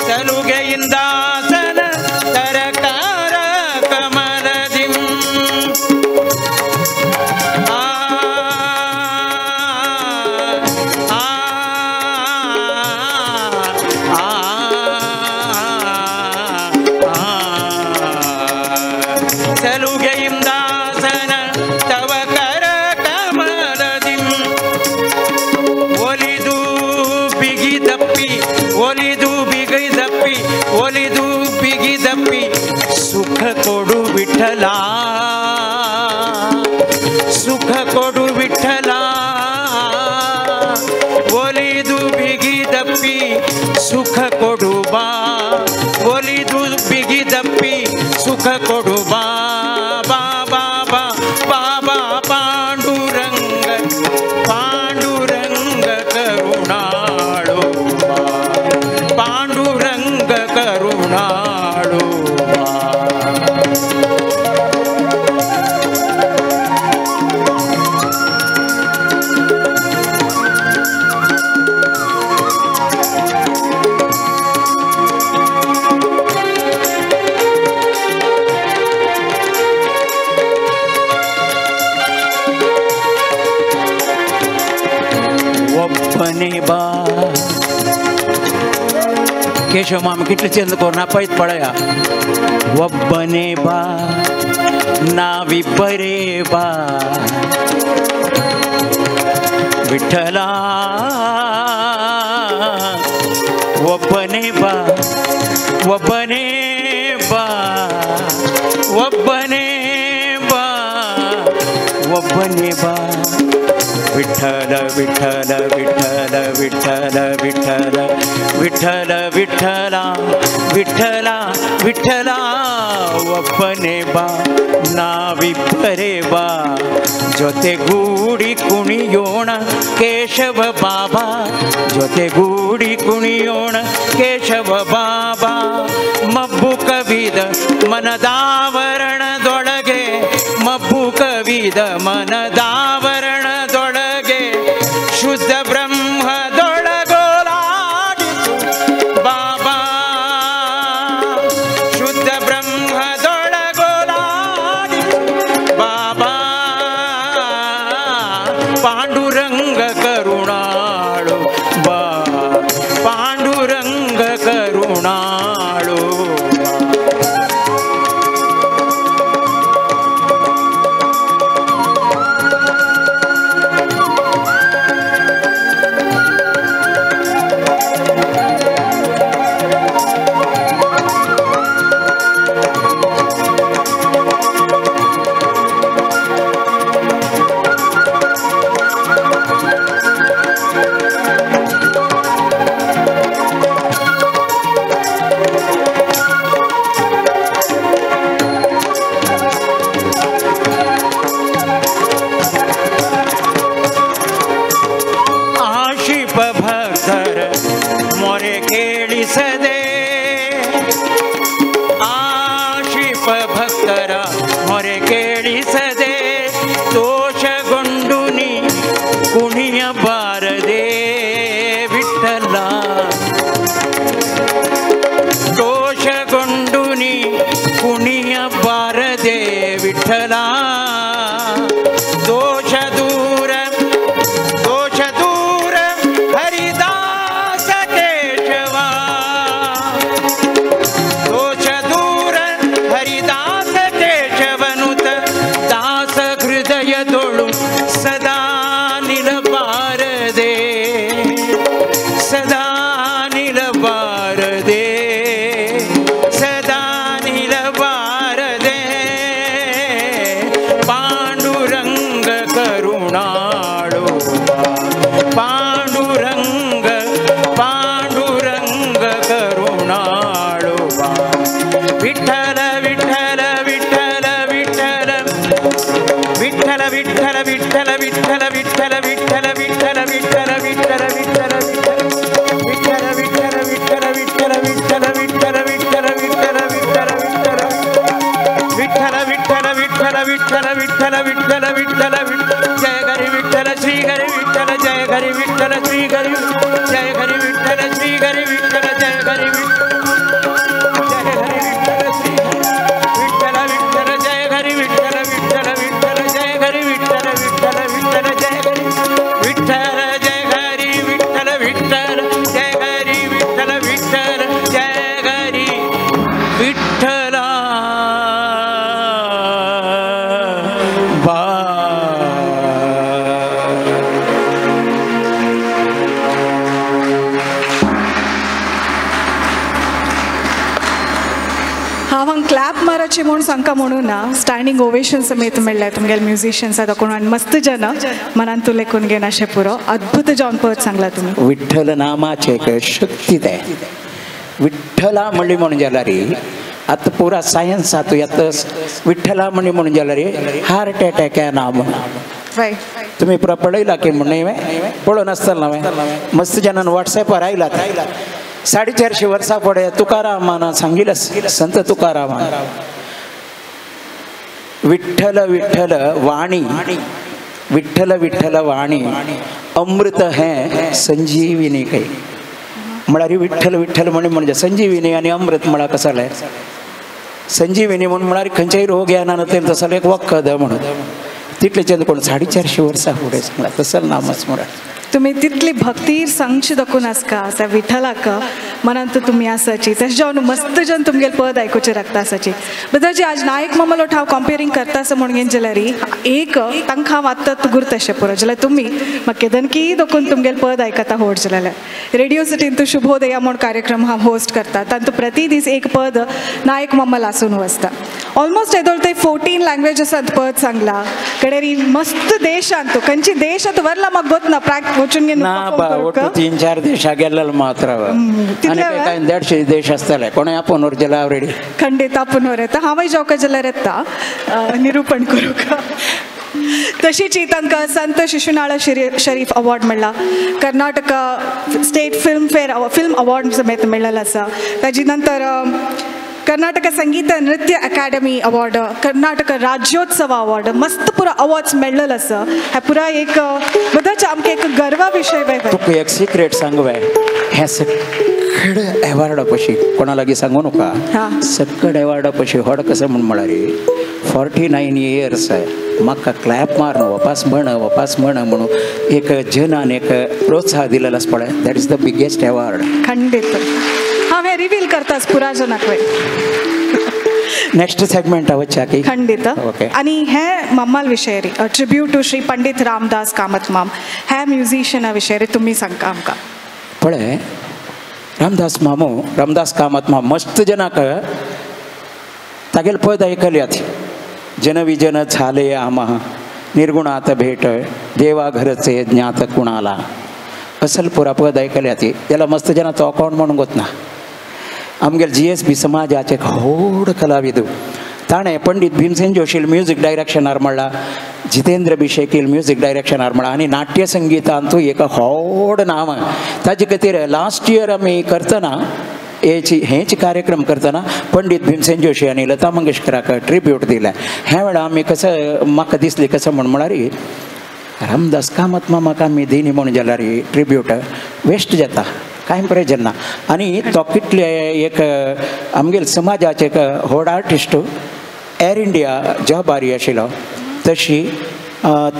ಸಲುಗೆಯಿಂದಾಸನ ತರಕ ವಿಠಲ, ಸುಖ ಕೊಡು ವಿಠಲ, ಒಲಿದು ಬಿಗಿದಪ್ಪಿ ಸುಖ ಕೊಡು ಬಾ, ಒಲಿದು ಬಿಗಿದಪ್ಪಿ ಸುಖ ಕೊಡು ಬಾ, ಬಾ ಬಾ ಬಾ ಬಾಬಾ ಪಾಂಡುರಂಗ, ಪಾಂಡುರಂಗ ಕರುಣಾಳು ಬಾ, ಪಾಂಡುರಂಗ ಕರುಣಾಳು ಬಾ. ಒಬ್ಬನೇ ಬಾ ಕೇಶವ ಮಾಮ ಕಿಟ್ಲು ಚಂದ ಕೋರ್ನ ಪೈತ್ ಪಳಯ. ಒಬ್ಬನೇ ಬಾ ನಾವಿಬ್ಬರೇ ಬಾ ವಿಠಲ, ಒಬ್ಬನೇ ಬಾ, ಒಬ್ಬನೇ ಬಾ, ಒಬ್ಬನೇ ಬಾ, ಒಬ್ಬನೇ ಬಾ ವಿಠಲ ವಿಠಲ ವಿಠಲ ವಿಠಲ ವಿಠಲ ವಿಠಲ ವಿಠಲ ವಿಠಲ ವಿಠಲ. ಒಬ್ಬನೇ ಬಾ ನಾವಿಬ್ಬರೇ ಬಾ, ಜೊತೆಗೂಡಿ ಕುಣಿಯೋಣ ಕೇಶವ ಬಾಬಾ, ಜೊತೆಗೂಡಿ ಕುಣಿಯೋಣ ಕೇಶವ ಬಾಬಾ. ಮಬ್ಬು ಕವಿದ ಮನದಾವರಣದೊಳಗೆ, ಮಬ್ಬು ಕವಿದ ಮನದಾವರಣದೊಳಗೆ, ಶುದ್ಧ ಬ್ರಹ್ಮದೊಳಗೋಲಾಡಿಸು ಬಾಬಾ, ಶುದ್ಧ ಬ್ರಹ್ಮದೊಳಗೋಲಾಡಿಸು ಬಾಬಾ. ಪಾಂಡುರಂಗ ಕರುಣಾಳು ಬಾ, ಪಾಂಡುರಂಗ ಕರುಣಾಳು ಬಾ. ಆಶಿಪ ಭಕ್ತರ ಮೊರೆ ಕೇಳಿಸದೆ, ಆಶಿಪ ಭಕ್ತರ ಮೊರೆ ಕೇಳಿಸದೆ, ದೋಷಗೊಂಡು ನೀ ಕುಣಿಯಬಾರದೆ ವಿಠಲ, ದೋಷಗೊಂಡು ನೀ ಕುಣಿಯಬಾರದೆ ವಿಠಲ. ದೋಷ ದೂರ ದೋಷ ದೂರ ಹರಿದಾಸ ಕೇಶವ, ದೋಷ ದೂರ ಹರಿದಾಸ ಕೇಶವ. हांव हांग क्लॅप माराचे म्हूण सांगका म्हणून ना, स्टँडींग ओवेशन समेत मेळ्ळें तुमगेले म्युझिशियन्सा दाखोवन आनी मस्त जन मनान तूं लेखून घेन अशें पुरो अद्भुत जावन पद सांगला तुमी. विठ्ठल नामाचे एक शक्ती ते विठ्ठला म्हणली म्हणून जाल्यार आतां पुरा सायन्स आतां आतां विठ्ठला म्हणली म्हणून जाल्यार हार्ट अटॅक येना म्हणून तुमी पुरा पळयला की म्हण न्हय पळोवन आसतलें हांवें मस्त जनान वॉट्सॅपार आयला. 450 वर्सां फुडें तुकारामान सांगिल्लें, संत तुकारामान, विठ्ठल विठ्ठल वाणी, विठ्ठल विठ्ठल वाणी अमृत हें संजीविनी खंय. म्हळ्यार विठ्ठल विठ्ठल म्हणी म्हणजे संजीविनी आनी अमृत म्हळ्यार कसं जालें? संजीविनी म्हूण म्हळ्यार खंयचेय रोग येना तें तसलें एक वखद म्हणून तितलें कोण 450 वर्सां फुडें सांगला तसलें नामच म्हळ्यार. तुमी तितली भक्तीर सांगची दाखोवन आसका त्या विठ्ठलाक मनांत तुमी आसाची तशें जावन मस्त जन तुमगेले पद आयकुचें राखता आसाची. बदलजी आज नायक मामालो हांव कंपेरींग करता आसा म्हणून घेवन जाल्यार एक तांकां हांव आत्तां तुगुरता अशें पुरो जाल्यार तुमी म्हाका केदनकी दाखोवन तुमगेले पद आयकता होड जाल्यार रेडियो सिटीन तूं शुभोदया म्हूण कार्यक्रम हांव होस्ट करता तातूंत प्रति दीस एक पद नायक मामाल आसून वचता. ऑलमोस्ट येदोळ ते 14 लँग्वेजसांत पद सांगला कडेरी मस्त देशांत खंयची देशांत व्हरला म्हाका गोत ना प्रॅक्ट वचून ना बा ಒಟ್ಟು 3-4 ದೇಶ ಗೆಲ್ಲಲು ಮಾತ್ರ आणि 150 देश आसतले कोणूय आपोवन व्हरचेलो हांव रेडी. खंडीत आपोवन व्हर हांवूय जावका जाल्यार येता निरूपण करूंक. तशीच तांकां संत शिशुनाळ शरीफ अवॉर्ड मेळ्ळा, Karnataka state Filmfare film award समेत मेळ्ळेलो आसा. ताजी नंतर Karnataka Sangeetha Nritya academy award, Karnataka Rajyotsava award, मस्त पुरा अवॉर्ड्स मेळ्ळेलो आसा. हे पुरा एक बदच आमकां एक गर्वा विशय. तुका एक सिक्रेट सांगू हें सगळें अवॉर्डा पशी कोणा लागीं सांगू नका, सगळें अवॉर्डा पशी व्हड कसं म्हूण म्हळ्यार 49 इयर्स म्हाका क्लॅप मारून वापास म्हण वापास म्हण म्हणून एक जनान एक प्रोत्साह दिलेलो आसा पळय, that is the biggest award. खंडीत हांव हें रिवील करताच पुरा जनाक. नेक्स्ट सेगमेंट वच्चा की खंडित. आणि हे मम्माल विशय रे ट्रिब्यूट टू श्री पंडित रामदास कामत माम हे म्युझिशियना विशय रे तुम्ही सांगका आमकां. पळय रामदास मामो, रामदास कामत माम मस्त जनाक तागेले पद आयकल्यात. जनविजन झाले आम्हा निर्गुणात भेट देवा घरचे ज्ञात कुणाला असल पुरा पद आयकल्यात. त्याला मस्त जनाचो अकाउंट म्हणून गोत ना. आमगेले GSB समाजाचे एक व्हड कलाविद ताणें पंडित भीमसेन जोशील म्युजीक डायरेक्शनार म्हणला, जितेंद्र भिशेकील म्युजीक डायरेक्शनार म्हणला आनी नाट्य संगीतांतू एक व्हड नांव. ताजे खातीर लास्ट इयर आमी करतना हेच कार्यक्रम करतना पंडित भीमसेन जोशी आनी लता मंगेशकराक ट्रिब्यूट दिलें. ह्या वेळार आमी कसं म्हाका दिसलें कसं म्हूण म्हळ्यार रामदास कामत मामाक आमी दिनी म्हणून जाल्यार ट्रिब्यूट वेस्ट जाता, कांय प्रयोजन ना. आनी तो कितले एक आमगेले समाजाचे एक व्हड आर्टिस्ट एअर इंडिया जॉबारी आशिल्लो तशी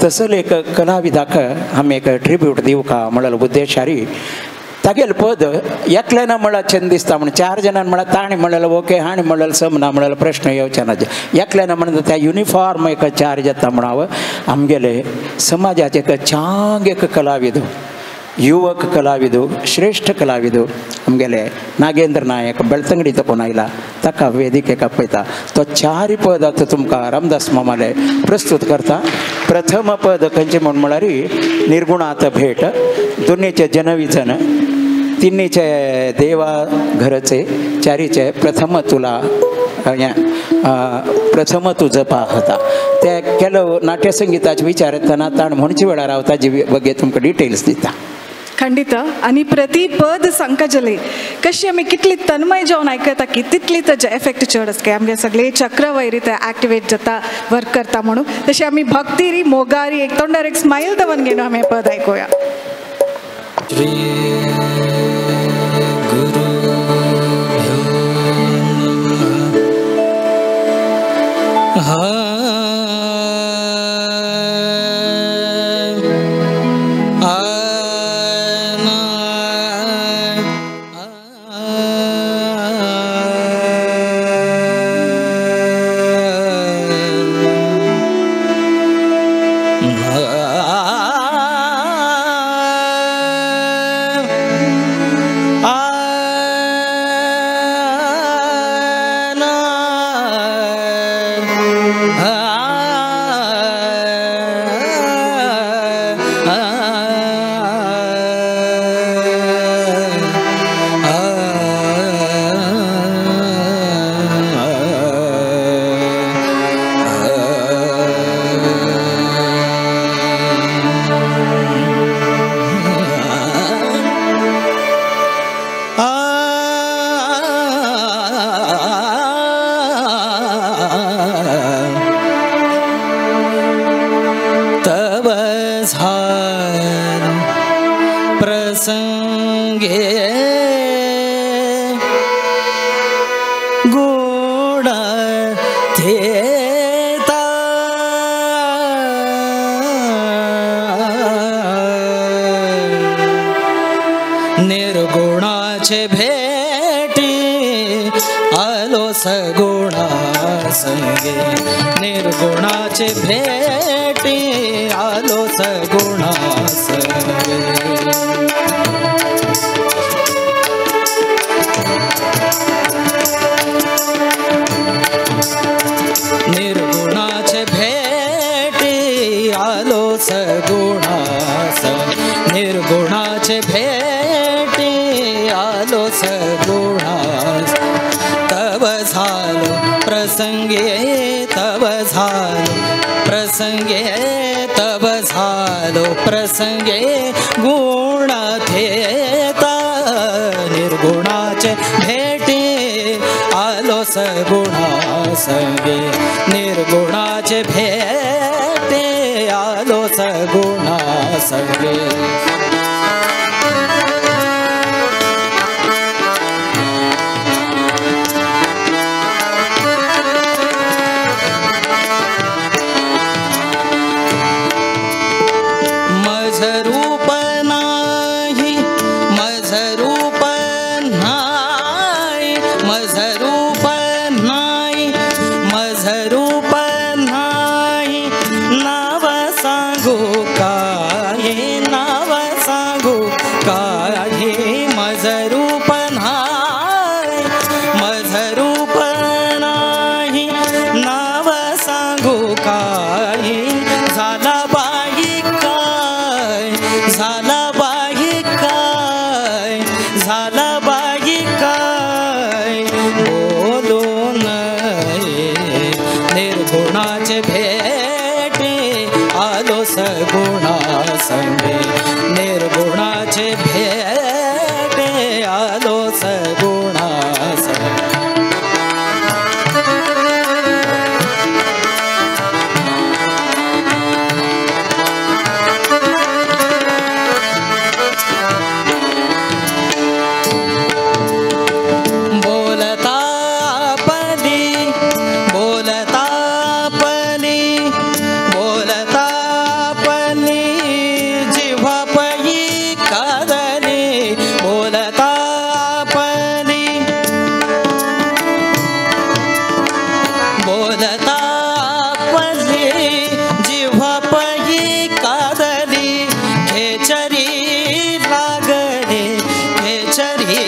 तसले एक कलाविदाक आमी एक ट्रिब्यूट दिवका म्हणलो उद्देशारी तागेलें पद एकल्यान म्हळ्यार चंद दिसता म्हण 4 जाणांनी म्हळ्यार ताणें म्हणलें ओके हाणें म्हणलें समना म्हणलें प्रश्न येवचे ना. एकल्यान म्हणटा त्या युनिफॉर्म एक चार जाता म्हण हांव आमगेले समाजाचे एक चांग एक कलाविद, युवक कलाविद, श्रेष्ठ कलाविद आमगेले नागेंद्र नायक बेळतंगडी तकून आयला ताका वेदिकेक आपयता. तो 4 पद आतां तुमकां रामदास मामाले प्रस्तुत करता. प्रथम पद खंयचें म्हूण म्हळ्यार निर्गुणात भेट, दोनीचे जनविजन, तिन्हीचे देवा घरचे, चारीचे प्रथम तुला प्रथम तुझं पाहता. ते केलो नाट्यसंगीताचे विचार येतना ताण म्हणचे वेळार हांव ताजे बगे तुमकां डिटेल्स दिता. खंडित. आनी प्रति पद सांगका जाले कशी आमी कितली तन्मय जावन आयकता की तितली ताजे एफेक्ट चड आसता. आमगे सगळे चक्रवैरी ते एक्टिवेट जाता वर्क करता म्हणून तशें आमी भक्तीरी मोगारी एक तोंडार एक स्मायल दवन घेवन आमी पद आयकुया. Ah. निर्गुणाचे भेटी आलो सगुणा संगे, निर्गुणाचे भेटी आलो सगुणा संगे। निर्गुणाचे भेटी आलो सगुणा संगे, निर्गुणाचे भेटी आलो सगुणा। तव झालो प्रसंगे, तव झालो प्रसंगे, तव झालो प्रसंगे गुण थेता। निर्गुणाचे भेटी आलो सगुणा संगे, निर्गुणाचे भेटी आलो सगुणा संगे। मझरूप नाही, मझरूप नाही, मझरूप नाही, मझरूप नाही, नाव सांगू काय, नाव सांगू काय। मझरूप नाही, मझरूप नाही, नाव सांगू काय। झाला बाई काय, झाला बाई काय, झाला बाई काय बोलू नये। निर्गुणाचे भेटी आलो सगुणा संगे, निर्गुणाचे भेटे आलो सगुणा संगे। बोलता पली, बोलता पली, बोलता पली, जिव्हा पई कादली। बोलता पली, बोलता पली, जिव्हा पई कादली। खेचरी लागली, खेचरी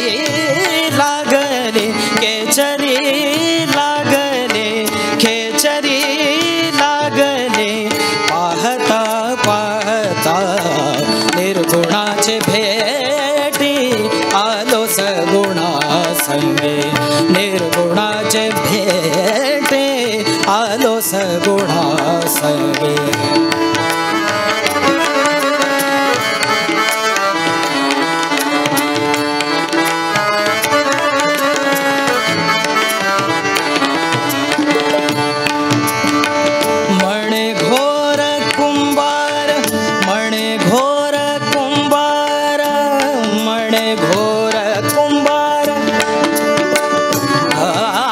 लागली, खेचरी लागली, खेचरी लागली। पाहता पाहता निर्गुणाचे भेटी आलो सगुणा संगे, निर्गुणाचे भेटी आलो सगुणा संगे। मणे घोर कुंभार, मणे घोर कुंभार, मणे घोर कुंभार। आ आ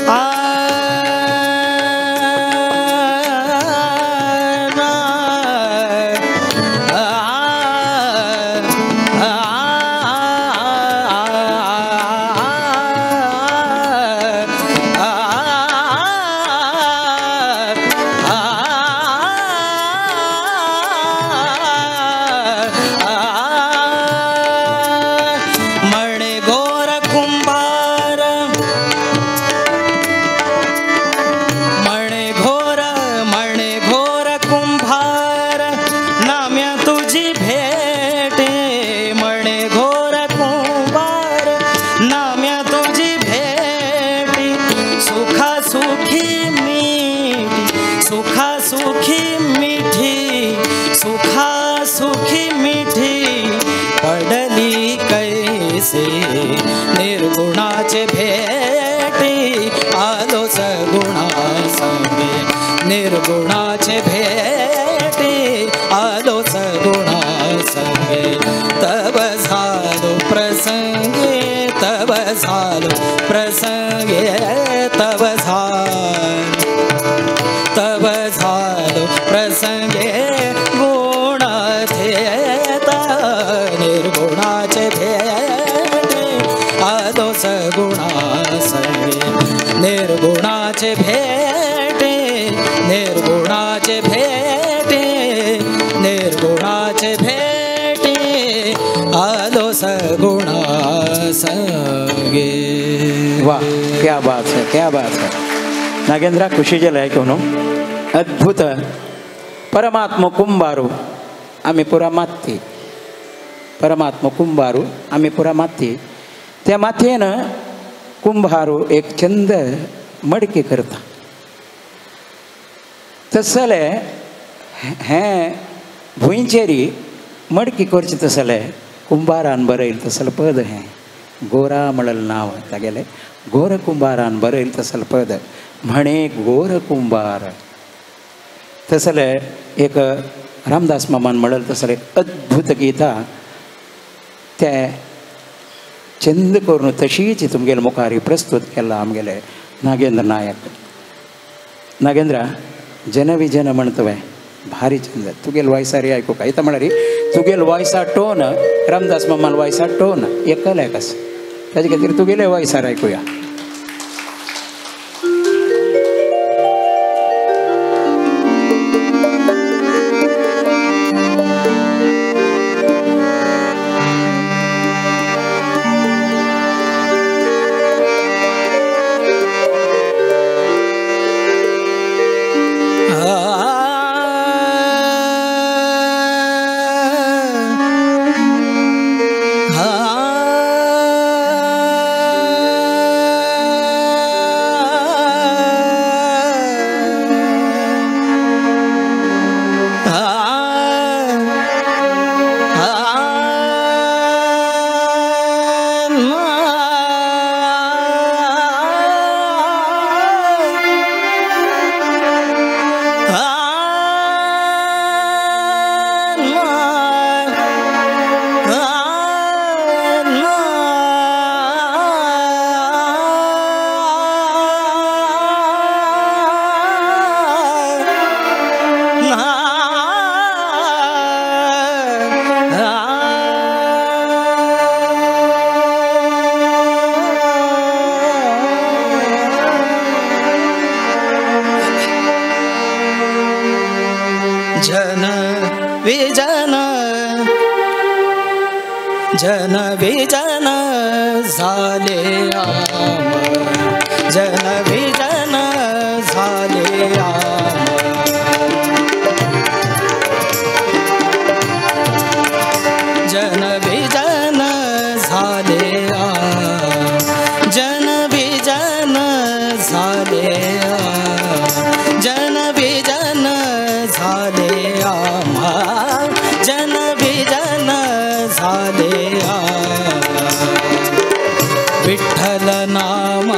आ मणे घोर कुंभार, मणे घोर, मणे घोर कुंभार, नाम्या तुझी भेटे। मणे घोर कुंभार, नाम्या तुझी भेटी। सुखा सुखी मिठी, सुखा सुखी मिठी, सुखा सुखी मिठी पडली कैसे। निर्गुणाचे भेटी आलो सगुणा संगे, निर्गुणाचे भेटी आलो सगुणा संगे। तव झालो प्रसंगे, तव झालो प्रसंगे, तव झालो, तव झालो प्रसंगे गुण थेता। निर्गुणाचे भेटे आलो सगुणा संगे निर्गुणाचे भेटे निर्गुणाचे भेटे निर्गुणाचे भेटे आलो सगुणा संगे. वाह क्या बात है, क्या बात है नागेंद्रा, खुशी जाली आयकून. अद्भुत. परमात्म कुंभारू आमी पुरा माती, परमात्म कुंभारू आमी पुरा माती, त्या मातयेन कुंभारू एक चंद मडकी करता. तसले हें भुंयचेरी मडकी करची तसले कुंभारान बरयल तसले पद हें. गोरा म्हणल नांव तागेलें, गोर कुंभारान बरयल तसले पद म्हणे गोर कुंभार. तसले एक रामदास मामान म्हणल तसले अद्भुत गीता ते चंद करून तशीच तुमगेले मुखार प्रस्तुत केला आमगेले नागेंद्र नायक. नागेंद्रा जनविजन म्हणतवे भारी चंद तुगेल वॉयसारी आयकूंक येता म्हळ्यार तुगेल वॉयसा टोन रामदास मामान वॉयसा टोन एकल एकस, ताजे खातीर तुगेले वॉयसार आयकुया. जन विजन झाले आम, जन विजन झाले आम. जन विजन झाले आम, जन विजन झाले आम, जन विजन झाले आम, जन विजन झाले. विठ्ठल नाम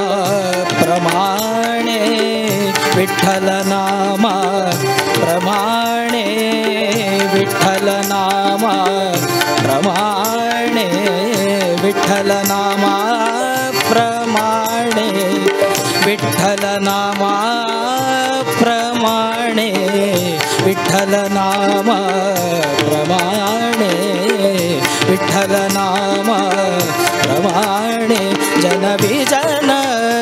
प्रमाणे, विठ्ठल नाम प्रमाणे, विठ्ठल नाम प्रमाणे, विठ्ठल नाम प्रमाणे, विठ्ठल नाम प्रमाणे, विठ्ठल नाम प्रमाणे, विठ्ठल नाम प्रमाणे. जन विजन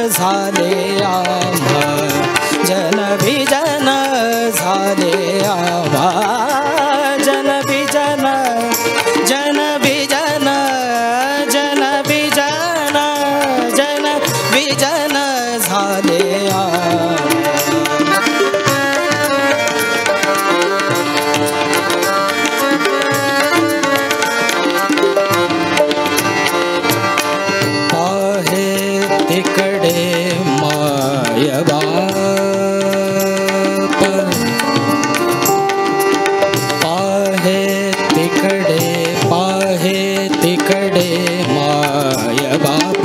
झाले आम्हा, जन विजन झाले आम्हा, जन विजन जन विजन जन विजन जन विजन झाले आम्हा. तिकडे माय बाप पाहे, तिकडे पाहे, तिकडे माय बाप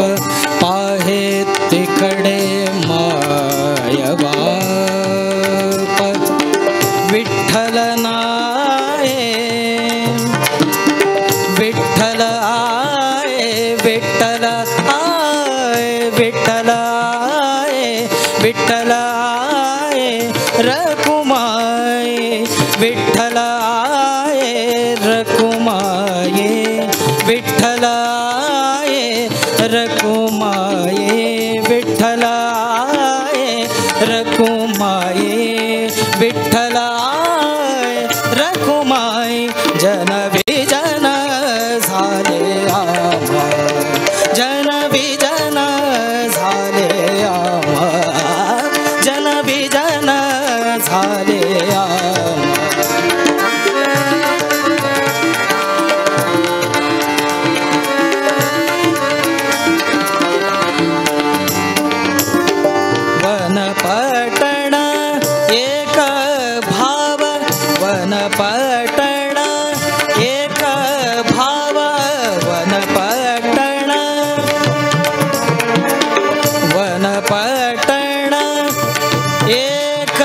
पाहे, तिकडे माय बाप. विठ्ठल नाये विठ्ठल आये, विठ्ठल आये, विठ्ठल आये, विठ्ठल आये रकुमाये, विठ्ठल आये रकुमाये, विठ्ठल विठ्ठल आये रखुमाये विठ्ठल आये रखुमाये विठ्ठल आये रखुमाई जन विजन झाले आम्हा जन विजन झाले आम्हा जन विजन झाले आम्हा. वनपटण एक भाव वनपटण एक भाव वनपटण वनपटण एक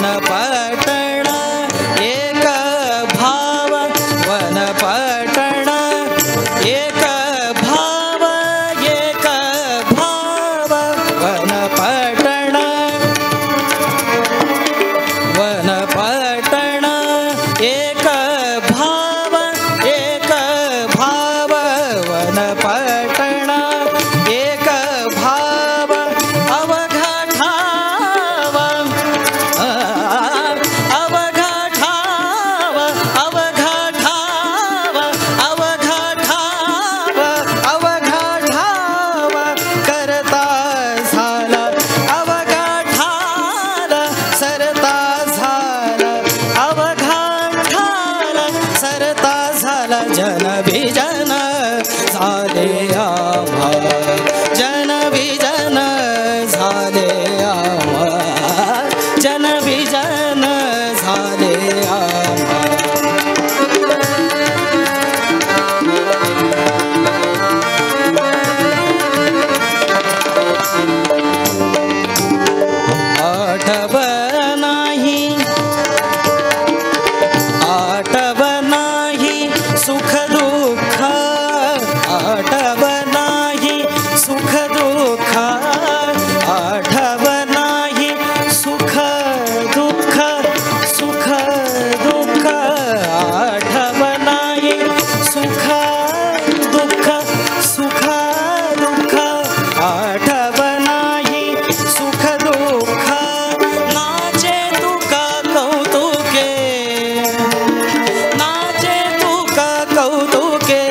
वनपटण एक भाव वनपटण एक भाव वनपटण वनपटण एक भाव वनपटण एक भाव अवघा ठाव अवघा ठाव अवघा ठाव अवघा ठाव अवघा ठाव करता झाला अवघा ठाल सरता झाला अवघा ठाल सरता झाला जन विजन झाले आम्हा जन विजन झाले आम्हा जन विजन झाले आम्हा. आठव नाही आठव नाही सुख दुःख आठव नाही सुख दुःख आठव नाही सुख दुःख सुख दुःख आठव नाही सुख दुःख सुख दुःख आठव नाही सुख दुःख नाचे तुका कौतुके नाचे तुका कौतुके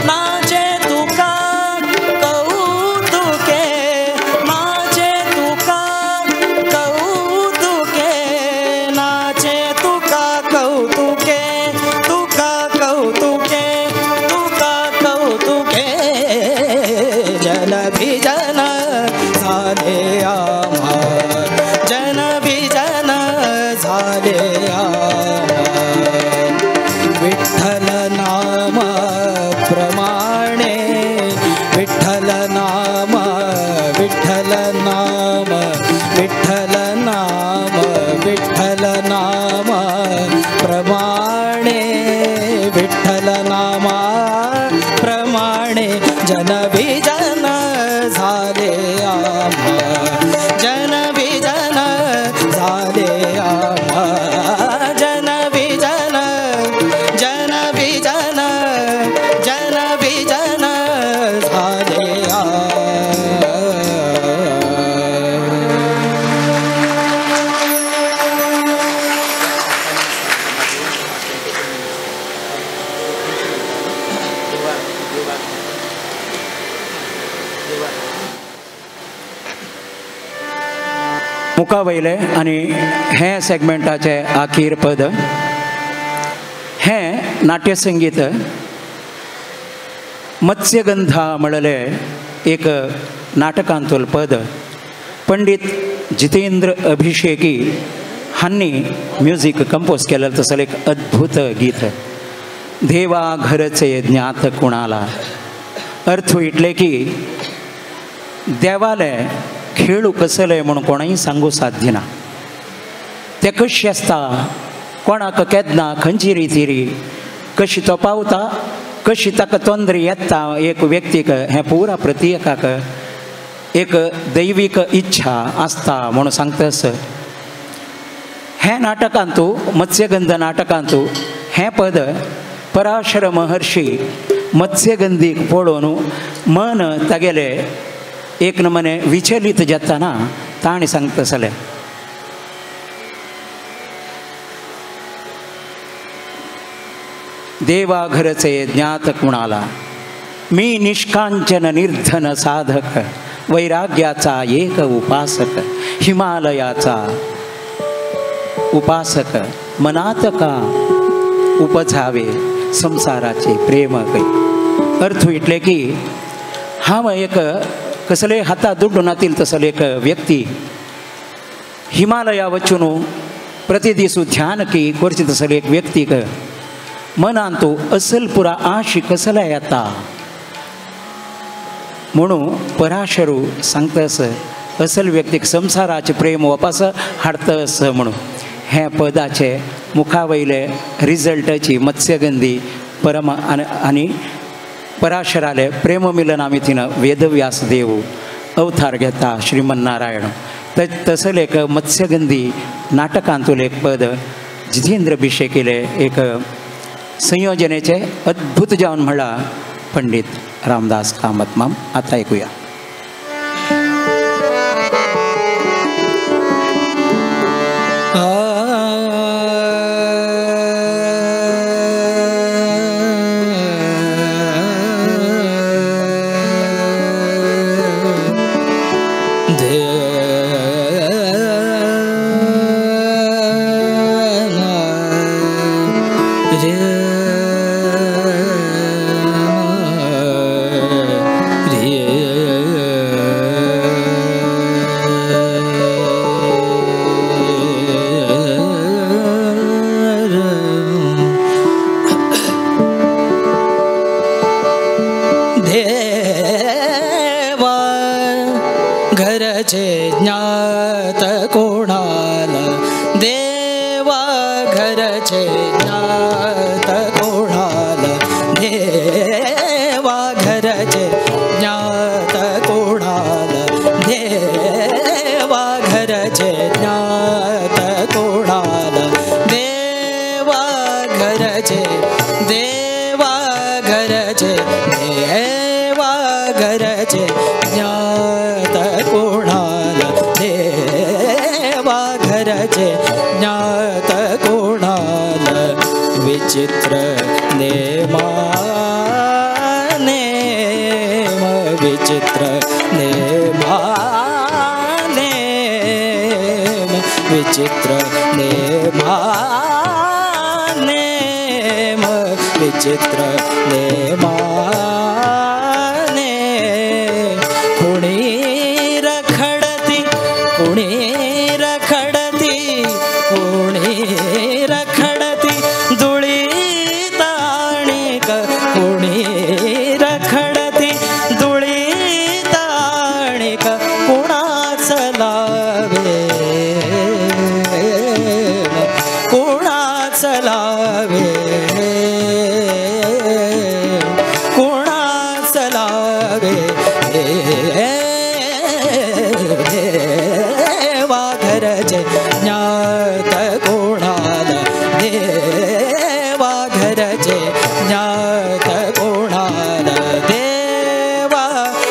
नाचे तुका कौतुके नाचे तुका कौतुके नाचे तुका कौतुके तुका कौतुके तुका कौतुके जन विजन झाले आम्हा जन विजन झाले आम्हा विठ्ठल नाम प्रमाणे विठ्ठल नाम विठ्ठल नाम विठ्ठल नाम विठ्ठल नाम प्रमाणे विठ्ठल नाम प्रमाणे जन विजन झाले आम्हा जन विजन झाले आम्हा जन विजन जन विजन जन विजन झाले आम्हा. मुखा वयले आनी हें सेगमेंटाचें आखीर पद हें नाट्यसंगीत मत्स्यगंधा म्हणले एक नाटकांतलो पद पंडित जितेंद्र अभिषेकी हांणी म्युजीक कंपोज केलें तसलें एक अद्भुत गीत देवा घरचे ज्ञात कुणाला अर्थ इतले की देवाले खेळू कसले म्हूण कोणूय सांगू साध्य ना. ते कशी आसता, कोणाक केन्ना खंयची रितीरी कशी तो पावता, कशी ताका तोंदरी येता एक व्यक्तीक, हें पुरा प्रत्येकाक एक दैवीक इच्छा आसता म्हणून सांगता. हें नाटकांतू मत्स्यगंध नाटकांतू हें पद पराशर महर्षी मत्स्यगंधीक पळोवन मन तागेले एक नमने विचलित जाताना ताणें सांगता जालें. देवा घरचे ज्ञात कुणाला, मी निष्कांचन निर्धन साधक, वैराग्याचा एक उपासक, हिमालयाचा उपासक, मनात का उपजावे संसाराचे प्रेम कै. अर्थ इतले की हांव एक कसले हाता दुड्डू नातील तसले एक व्यक्ती हिमालया वचून प्रतिदिसू ध्यान की करची तसले एक व्यक्तीक मनान तो असल पुरा आशी कसला येता म्हणून पराशरू सांगतस असल व्यक्तीक संसाराचे प्रेम वापस हाडतस म्हणून. हें पदाचे मुखावयले रिजल्टाची मत्स्यगंधी परम आनी पराशराले प्रेम मिलन आमी थिंगा वेदव्यास देव अवतार घेता श्रीमन्नारायण. तसले एक मत्स्यगंधी नाटकांतुले एक पद जितेंद्र भिशेकेले एक संयोजनेचे अद्भुत जावन म्हळ्यार पंडित रामदास कामत माम. आतां ऐकूया. विचित्र नेमा नेम विचित्र नेमा नेम विचित्र नेमा नेम विचित्र नेमा ने कुणी रखडती कुणी रखडती कुणी रखडती धुळी ताणिक कुणी रखडती धुळी ताणिक कुणाच लावे कुणाच लावे कुणाच लावे देवा घरचे ज्ञात कोणाला देवा घरचे ज्ञात कोणाला देवा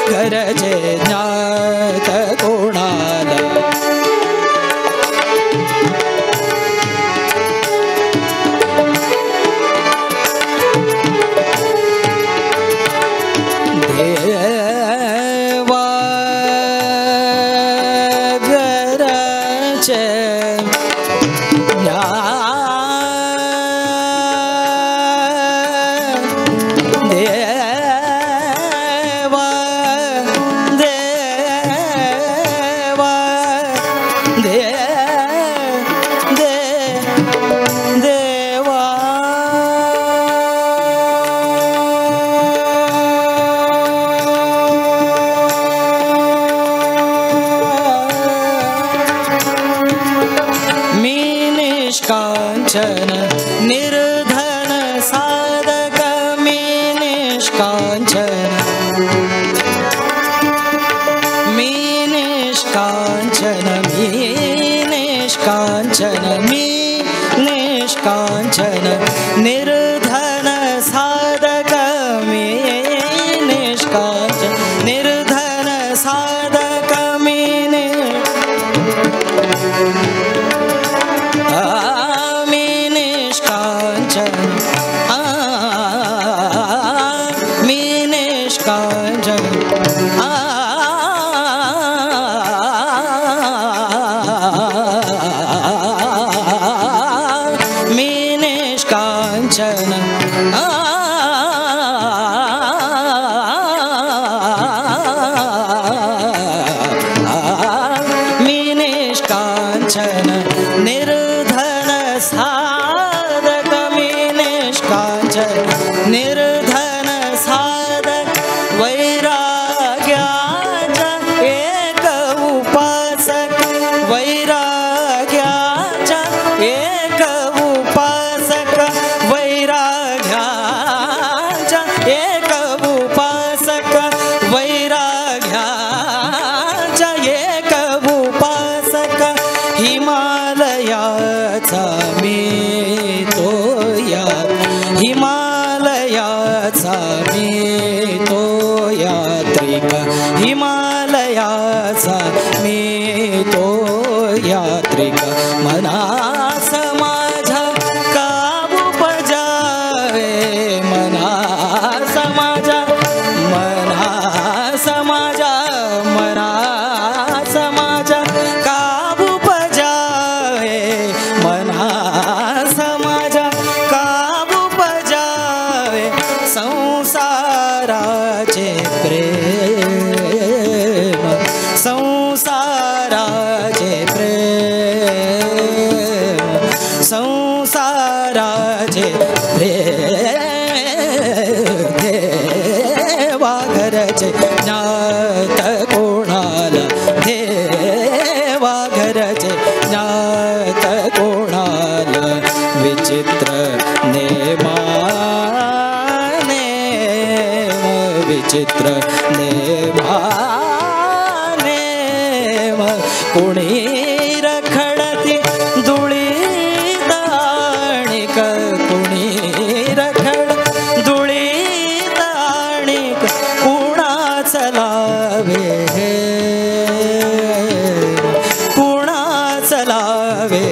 घरचे ज्ञात कोणाला. देवा निष्कांचन निर्धन साधक मी निष्कांचन मी निष्कांचन मी निष्कांचन मी निष्कांचन निर्धन साधक मी निष्कांचन निर्धन साधक मी निष्कांचन मी निष्कांचन मी निष्कांचन मी निष्कांचन निर्धन साधक मी निष्कांचन निर्धन साधक वैराग्याचा एक उपासक वैराग्याचा एक उपासक वैराग्याचा एक उपासक वैराग्याचा एक उपासक हिमालयाचा मी तो यात हिमालयाचा मी तो यात्रिक हिमालयाचा मी तो यात्रिक मनास माझ्या काबू पजावे मनास माझ्या मनास माझ्या मनास माझ्या काबू पजावे मनास माझ्या काबू पजावे संसाराचे प्रेम संसाराचे प्रेम संसाराचे प्रेम देवा घरचे ज्ञात कोणाला देवा घरचे ज्ञात कोणाला विचित्र नेमा नेम विचित्र नेमा नेम कुणी रखडती धुळी दाणिक कुणी रखड धुळी दाणिक कुणाच लावे कुणाच लावे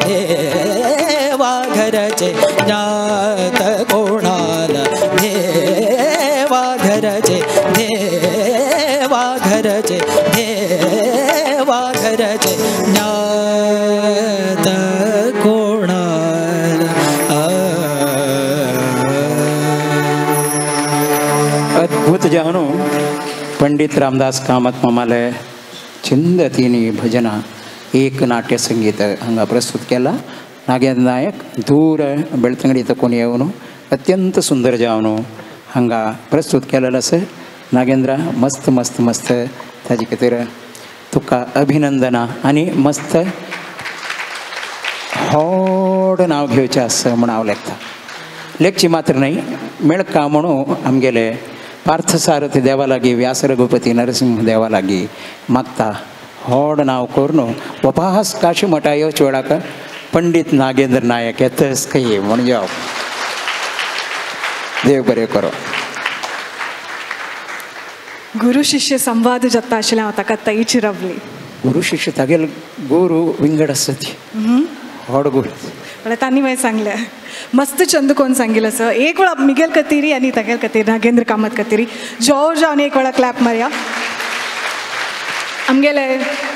देवा घरचे ज्ञात कोणाला देवा घरचे देवा घरचे देवा घरचे ज्ञात कोणाला. अद्भुत जाणू पंडित रामदास कामत मामाले छिंद तिनी भजना एक नाट्य संगीत हांगा प्रस्तुत केला. नागेंद्र नायक दूर बेळतंगडी तकून येवन अत्यंत सुंदर जावन हांगा प्रस्तुत केलेलो आसा. नागेंद्रा मस्त मस्त मस्त ताजे खातीर तुका अभिनंदना आनी मस्त व्हड नांव घेवचें आसा म्हूण हांव लेखता. लेखची मात्र न्हय मेळका म्हणून आमगेले पार्थसारथी देवा लागीं व्यास रघुपती नरसिंह देवा लागीं मागता व्हड नांव करून वपास काशी मठा येवचे वेळाक पंडित नागेंद्र नायक येतच खंय म्हूण येवप. देव बरें करो. गुरु शिष्य संवाद जाता आशिल्लें हांव ताका तैच रावली. गुरु शिष्य तागेल गुरु विंगड आसता ती व्हड गुरु म्हळ्यार तांणी मागीर सांगलें मस्त चंद कोण सांगिल्लें सर एक वेळा मिगेल कतिरी आनी तागेल कतिरी नागेंद्र कामत कतिरी जॉर्ज आनी एक वेळा क्लॅप मारया. आमगेले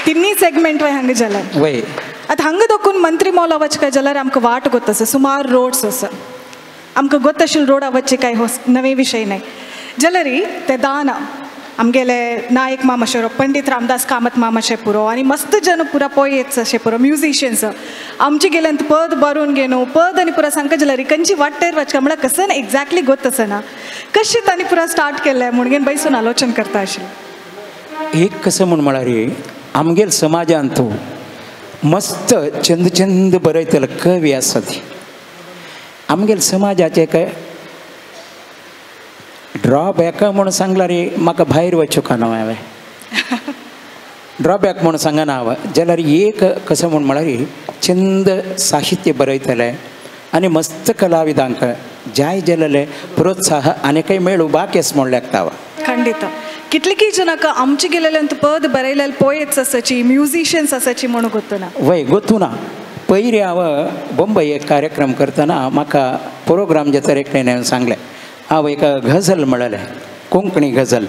तिन्ही सेगमेंट वय हांगा जाल्यार वय आतां हांगा दोकून मंत्री मॉला वच काय जाल्यार आमकां वाट गोत आसा सुमार रोड्स आसा आमकां गोत आशिल्ले रोडा वचचे काय हो नवे विशय न्हय जाल्यार ते दाना आमगेले नायक मामा शरो पंडित रामदास कामत मामाशे पुरो आनी मस्त जन पुरा पोयेट्स अशे पुरो म्युजिशियन्स आमचे गेल्यान पद बरोवन घेवन पद आनी पुरा सांगता जाल्यार खंयची वाटेर वचका म्हळ्यार कसं एक्झॅक्टली गोत आसना कशें तांणी पुरा स्टार्ट केलें म्हणून बैसून आलोचन करता आशिल्लें. एक कसं म्हूण म्हळ्यार आमगेल समाजांत मस्त चंद चंद बरयतले कवी आसा ती आमगेले समाजाचे एक ड्रॉबॅक म्हूण सांगल्यार म्हाका भायर वचूंक ना हांवें ड्रॉबॅक म्हूण सांगना हांव जाल्यार एक कसो म्हूण म्हळ्यार चंद साहित्य बरयतले आनी मस्त कलाविदांक जाय जाल्ले प्रोत्साह आनीकय मेळूं बाकेस म्हूण लेखता हांव. ಖಂಡಿತ ಕಿಟ್ಲಿಕಿ ಜನಕ आमचे गेलेले ಅಂತ ಪದ ಬರೆಯಲಲ್ಲಿ ಪೋಯೆಟ್ಸ್ ಅಸಚಿ म्युझिशियन्स असाची म्हणून ಗೊತ್ತು ना. वय ಗೊತ್ತು ना. पयलीं हांव बॉम्बे एक कार्यक्रम करतना म्हाका प्रोग्राम जे तरेकल्यान सांगलें हांव एक गझल म्हणलें कोंकणी गझल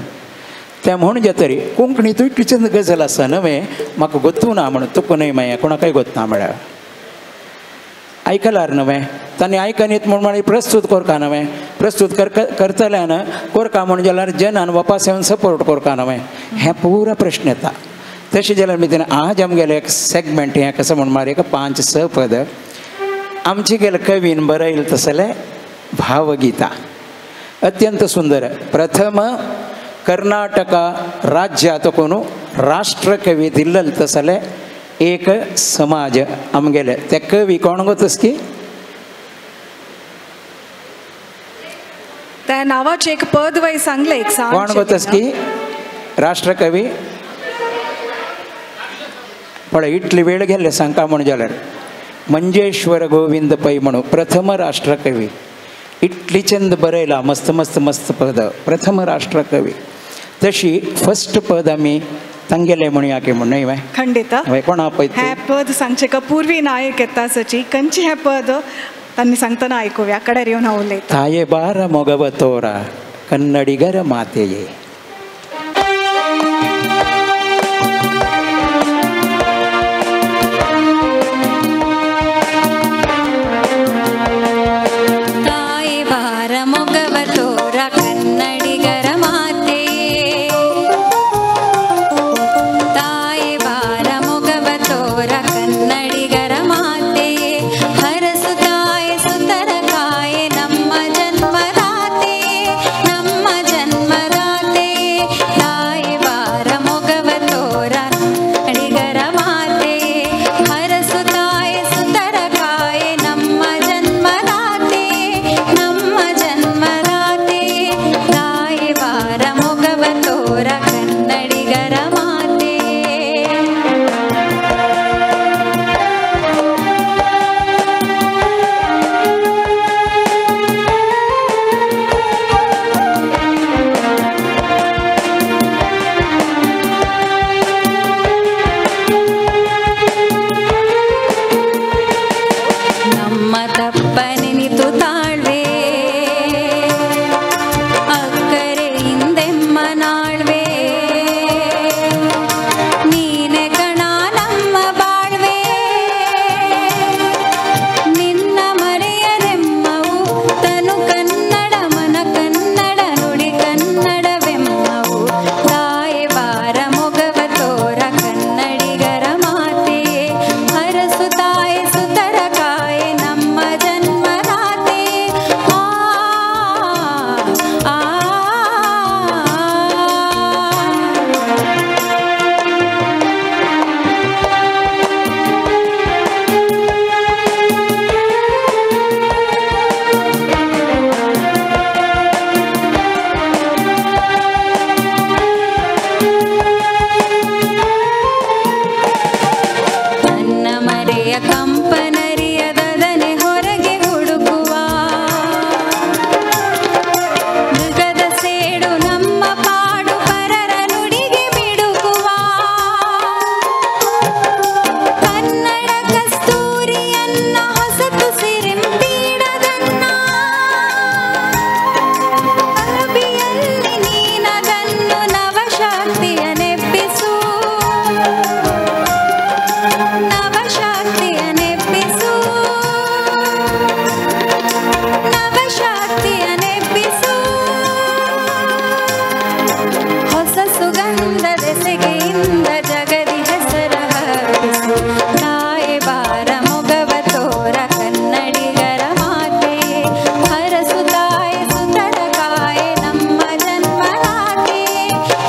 तें म्हूण जे तरी कोंकणी तूं इतली चंद गझल आसा न्हय म्हाका गोत्तू ना म्हणून तुका न्हय मागीर कोणाकय गोत ना म्हळ्यार आयकलार न्हय तांणी आयकनीत म्हूण मागीर प्रस्तूत करका न्हय प्रस्तूत करतल्यान कोरका म्हूण जाल्यार जनान वापस येवन सपोर्ट करका न्हय हें पुरा प्रश्न येता. तशें जाल्यार मी आज आमगेलें एक सेगमेंट हें कसो म्हूण मार एक 5-6 पद आमचे गेले कवीन बरयल तसलें भावगीता अत्यंत सुंदर. प्रथम कर्नाटक राज्यात कोण राष्ट्रकवी दिल्लल तसले एक समाज आमगेले ते कवी कोण गो तसकी त्या नावाचे एक पद वय सांगले एक कोण गो तसकी राष्ट्रकवी पळय इतली वेळ गेल्ले सांगता म्हूण जाल्यार मंजेश्वर गोविंद पै म्हणून प्रथम राष्ट्रकवी इतली चंद बरयला मस्त मस्त मस्त पद प्रथम राष्ट्रकवी तशी फर्स्ट पद आमी तांगेले म्हणया की म्हूण न्हय खंडित कोणा पळय हें पद सांगचें का पूर्वी नायक येता सची कंची हें पद तांणी सांगतना आयकुया कडेर येवन हांव उलयतां. ताये बार मोगव तोरा कन्नडिगर मातेये.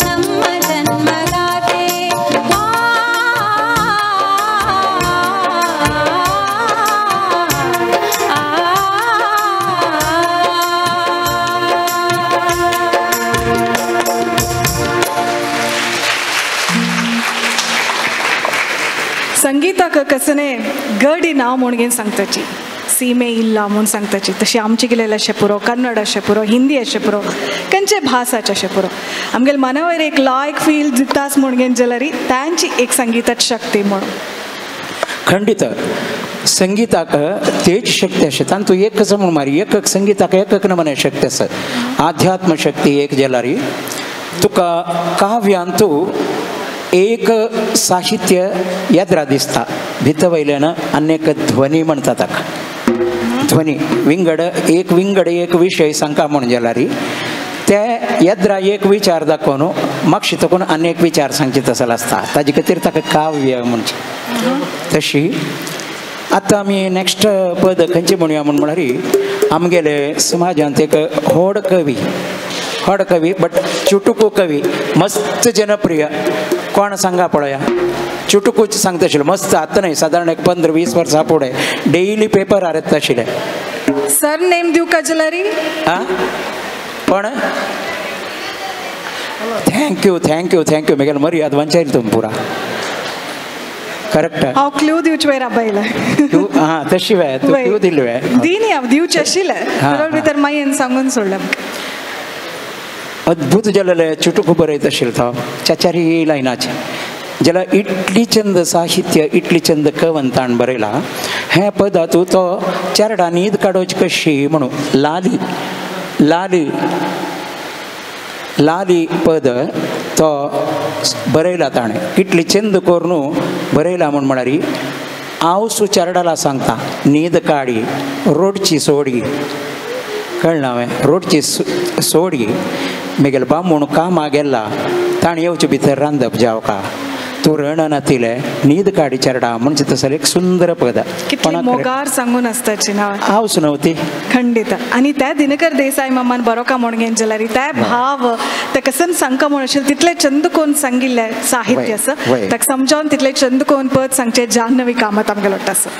ನಮ್ಮ ಜನ್ಮದಾತೆ. संगीताक कसने गडी ना म्हणून सांगताची सीमे इल्ला म्हूण सांगताची तशी आमची गेलेले अशें पुरो कन्नड अशें पुरो हिंदी अशें पुरो खंयचे भासाचे अशें पुरो आमगेले मनावर एक लायक फील दितास म्हणून जाल्यार तांची एक संगीतात शक्ती म्हणून खंडित संगीताक तेज शक्ती अशें तांतू एकच म्हूण मारी एक संगीताक एक नमने शक्ती आसा आध्यात्म शक्ती एक जाल्यार तुका काव्यांतू एक साहित्य यात्रा दिसता भितर वयल्यान आनी एक ध्वनी म्हणटा ताका ध्वनी विंगड एक विशय सांगता म्हूण जाल्यार ते यात्रा एक विचार दाखोवन मागशी तकून आनी एक विचार सांगचे तसो आसता ताजे खातीर ताका काव्य म्हणचें. तशी आतां आमी नेक्स्ट पद खंयचें म्हणया म्हूण म्हळ्यार आमगेले समाजांत एक व्हड कवी बट चुटुकू कवी मस्त जनप्रिय कोण सांगा पळया चुटुकूच सांगता आशिल्लो मस्त आतां न्हय सादारण एक 15-20 वर्सां फुडें डेली पेपरार येता आशिल्लें. सर नेम दिवका जाल्यार आं पण thank you thank you thank you म्हगेले मर्याद वांचायल तुमी पुरा करेक्ट. हांव क्ल्यू दिवचे वेळ राबयले हां तशी वे तूं क्ल्यू दिली वे दी न्ही हांव दिवचें आशिल्लें भितर मागीर सांगून सोडलें. अद्भुत जालेले चुटुकू बरयत आशिल्लो तो चाचारी लायनाचे जाल्यार इटली चंद साहित्य इटली चंद कवंतान बरयला हें पदातू तो चेरडा न्हीद काडोवची कशी म्हणून लाली लाली लाली पद तो बरयला ताणें कितली चंद करून बरयला म्हूण म्हळ्यार हांव सु चेरडाला सांगता न्हीद काडी रोडची सोडी कळ्ळें हांवें रोडची सोडी म्हगेले बामूण कामाक गेला ताणें येवचे भितर रांदप जावका तूं रणनातिले न्हीद काडी चेरडा म्हणजे तसो एक सुंदर पद मोगार सांगून आसताची ना हांव न्हय ती खंडित. आनी त्या दिनकर देसाई मामान बरो का म्हूण घेवन जाल्यार त्या भाव ते कसन सांगका म्हूण आशिल्लें तितलें चंद कोन सांगिल्लें साहित्य आसा ताका समजावन तितलें चंद कोन पद सांगचें जाह्नवी कामत आमगेलो आसा.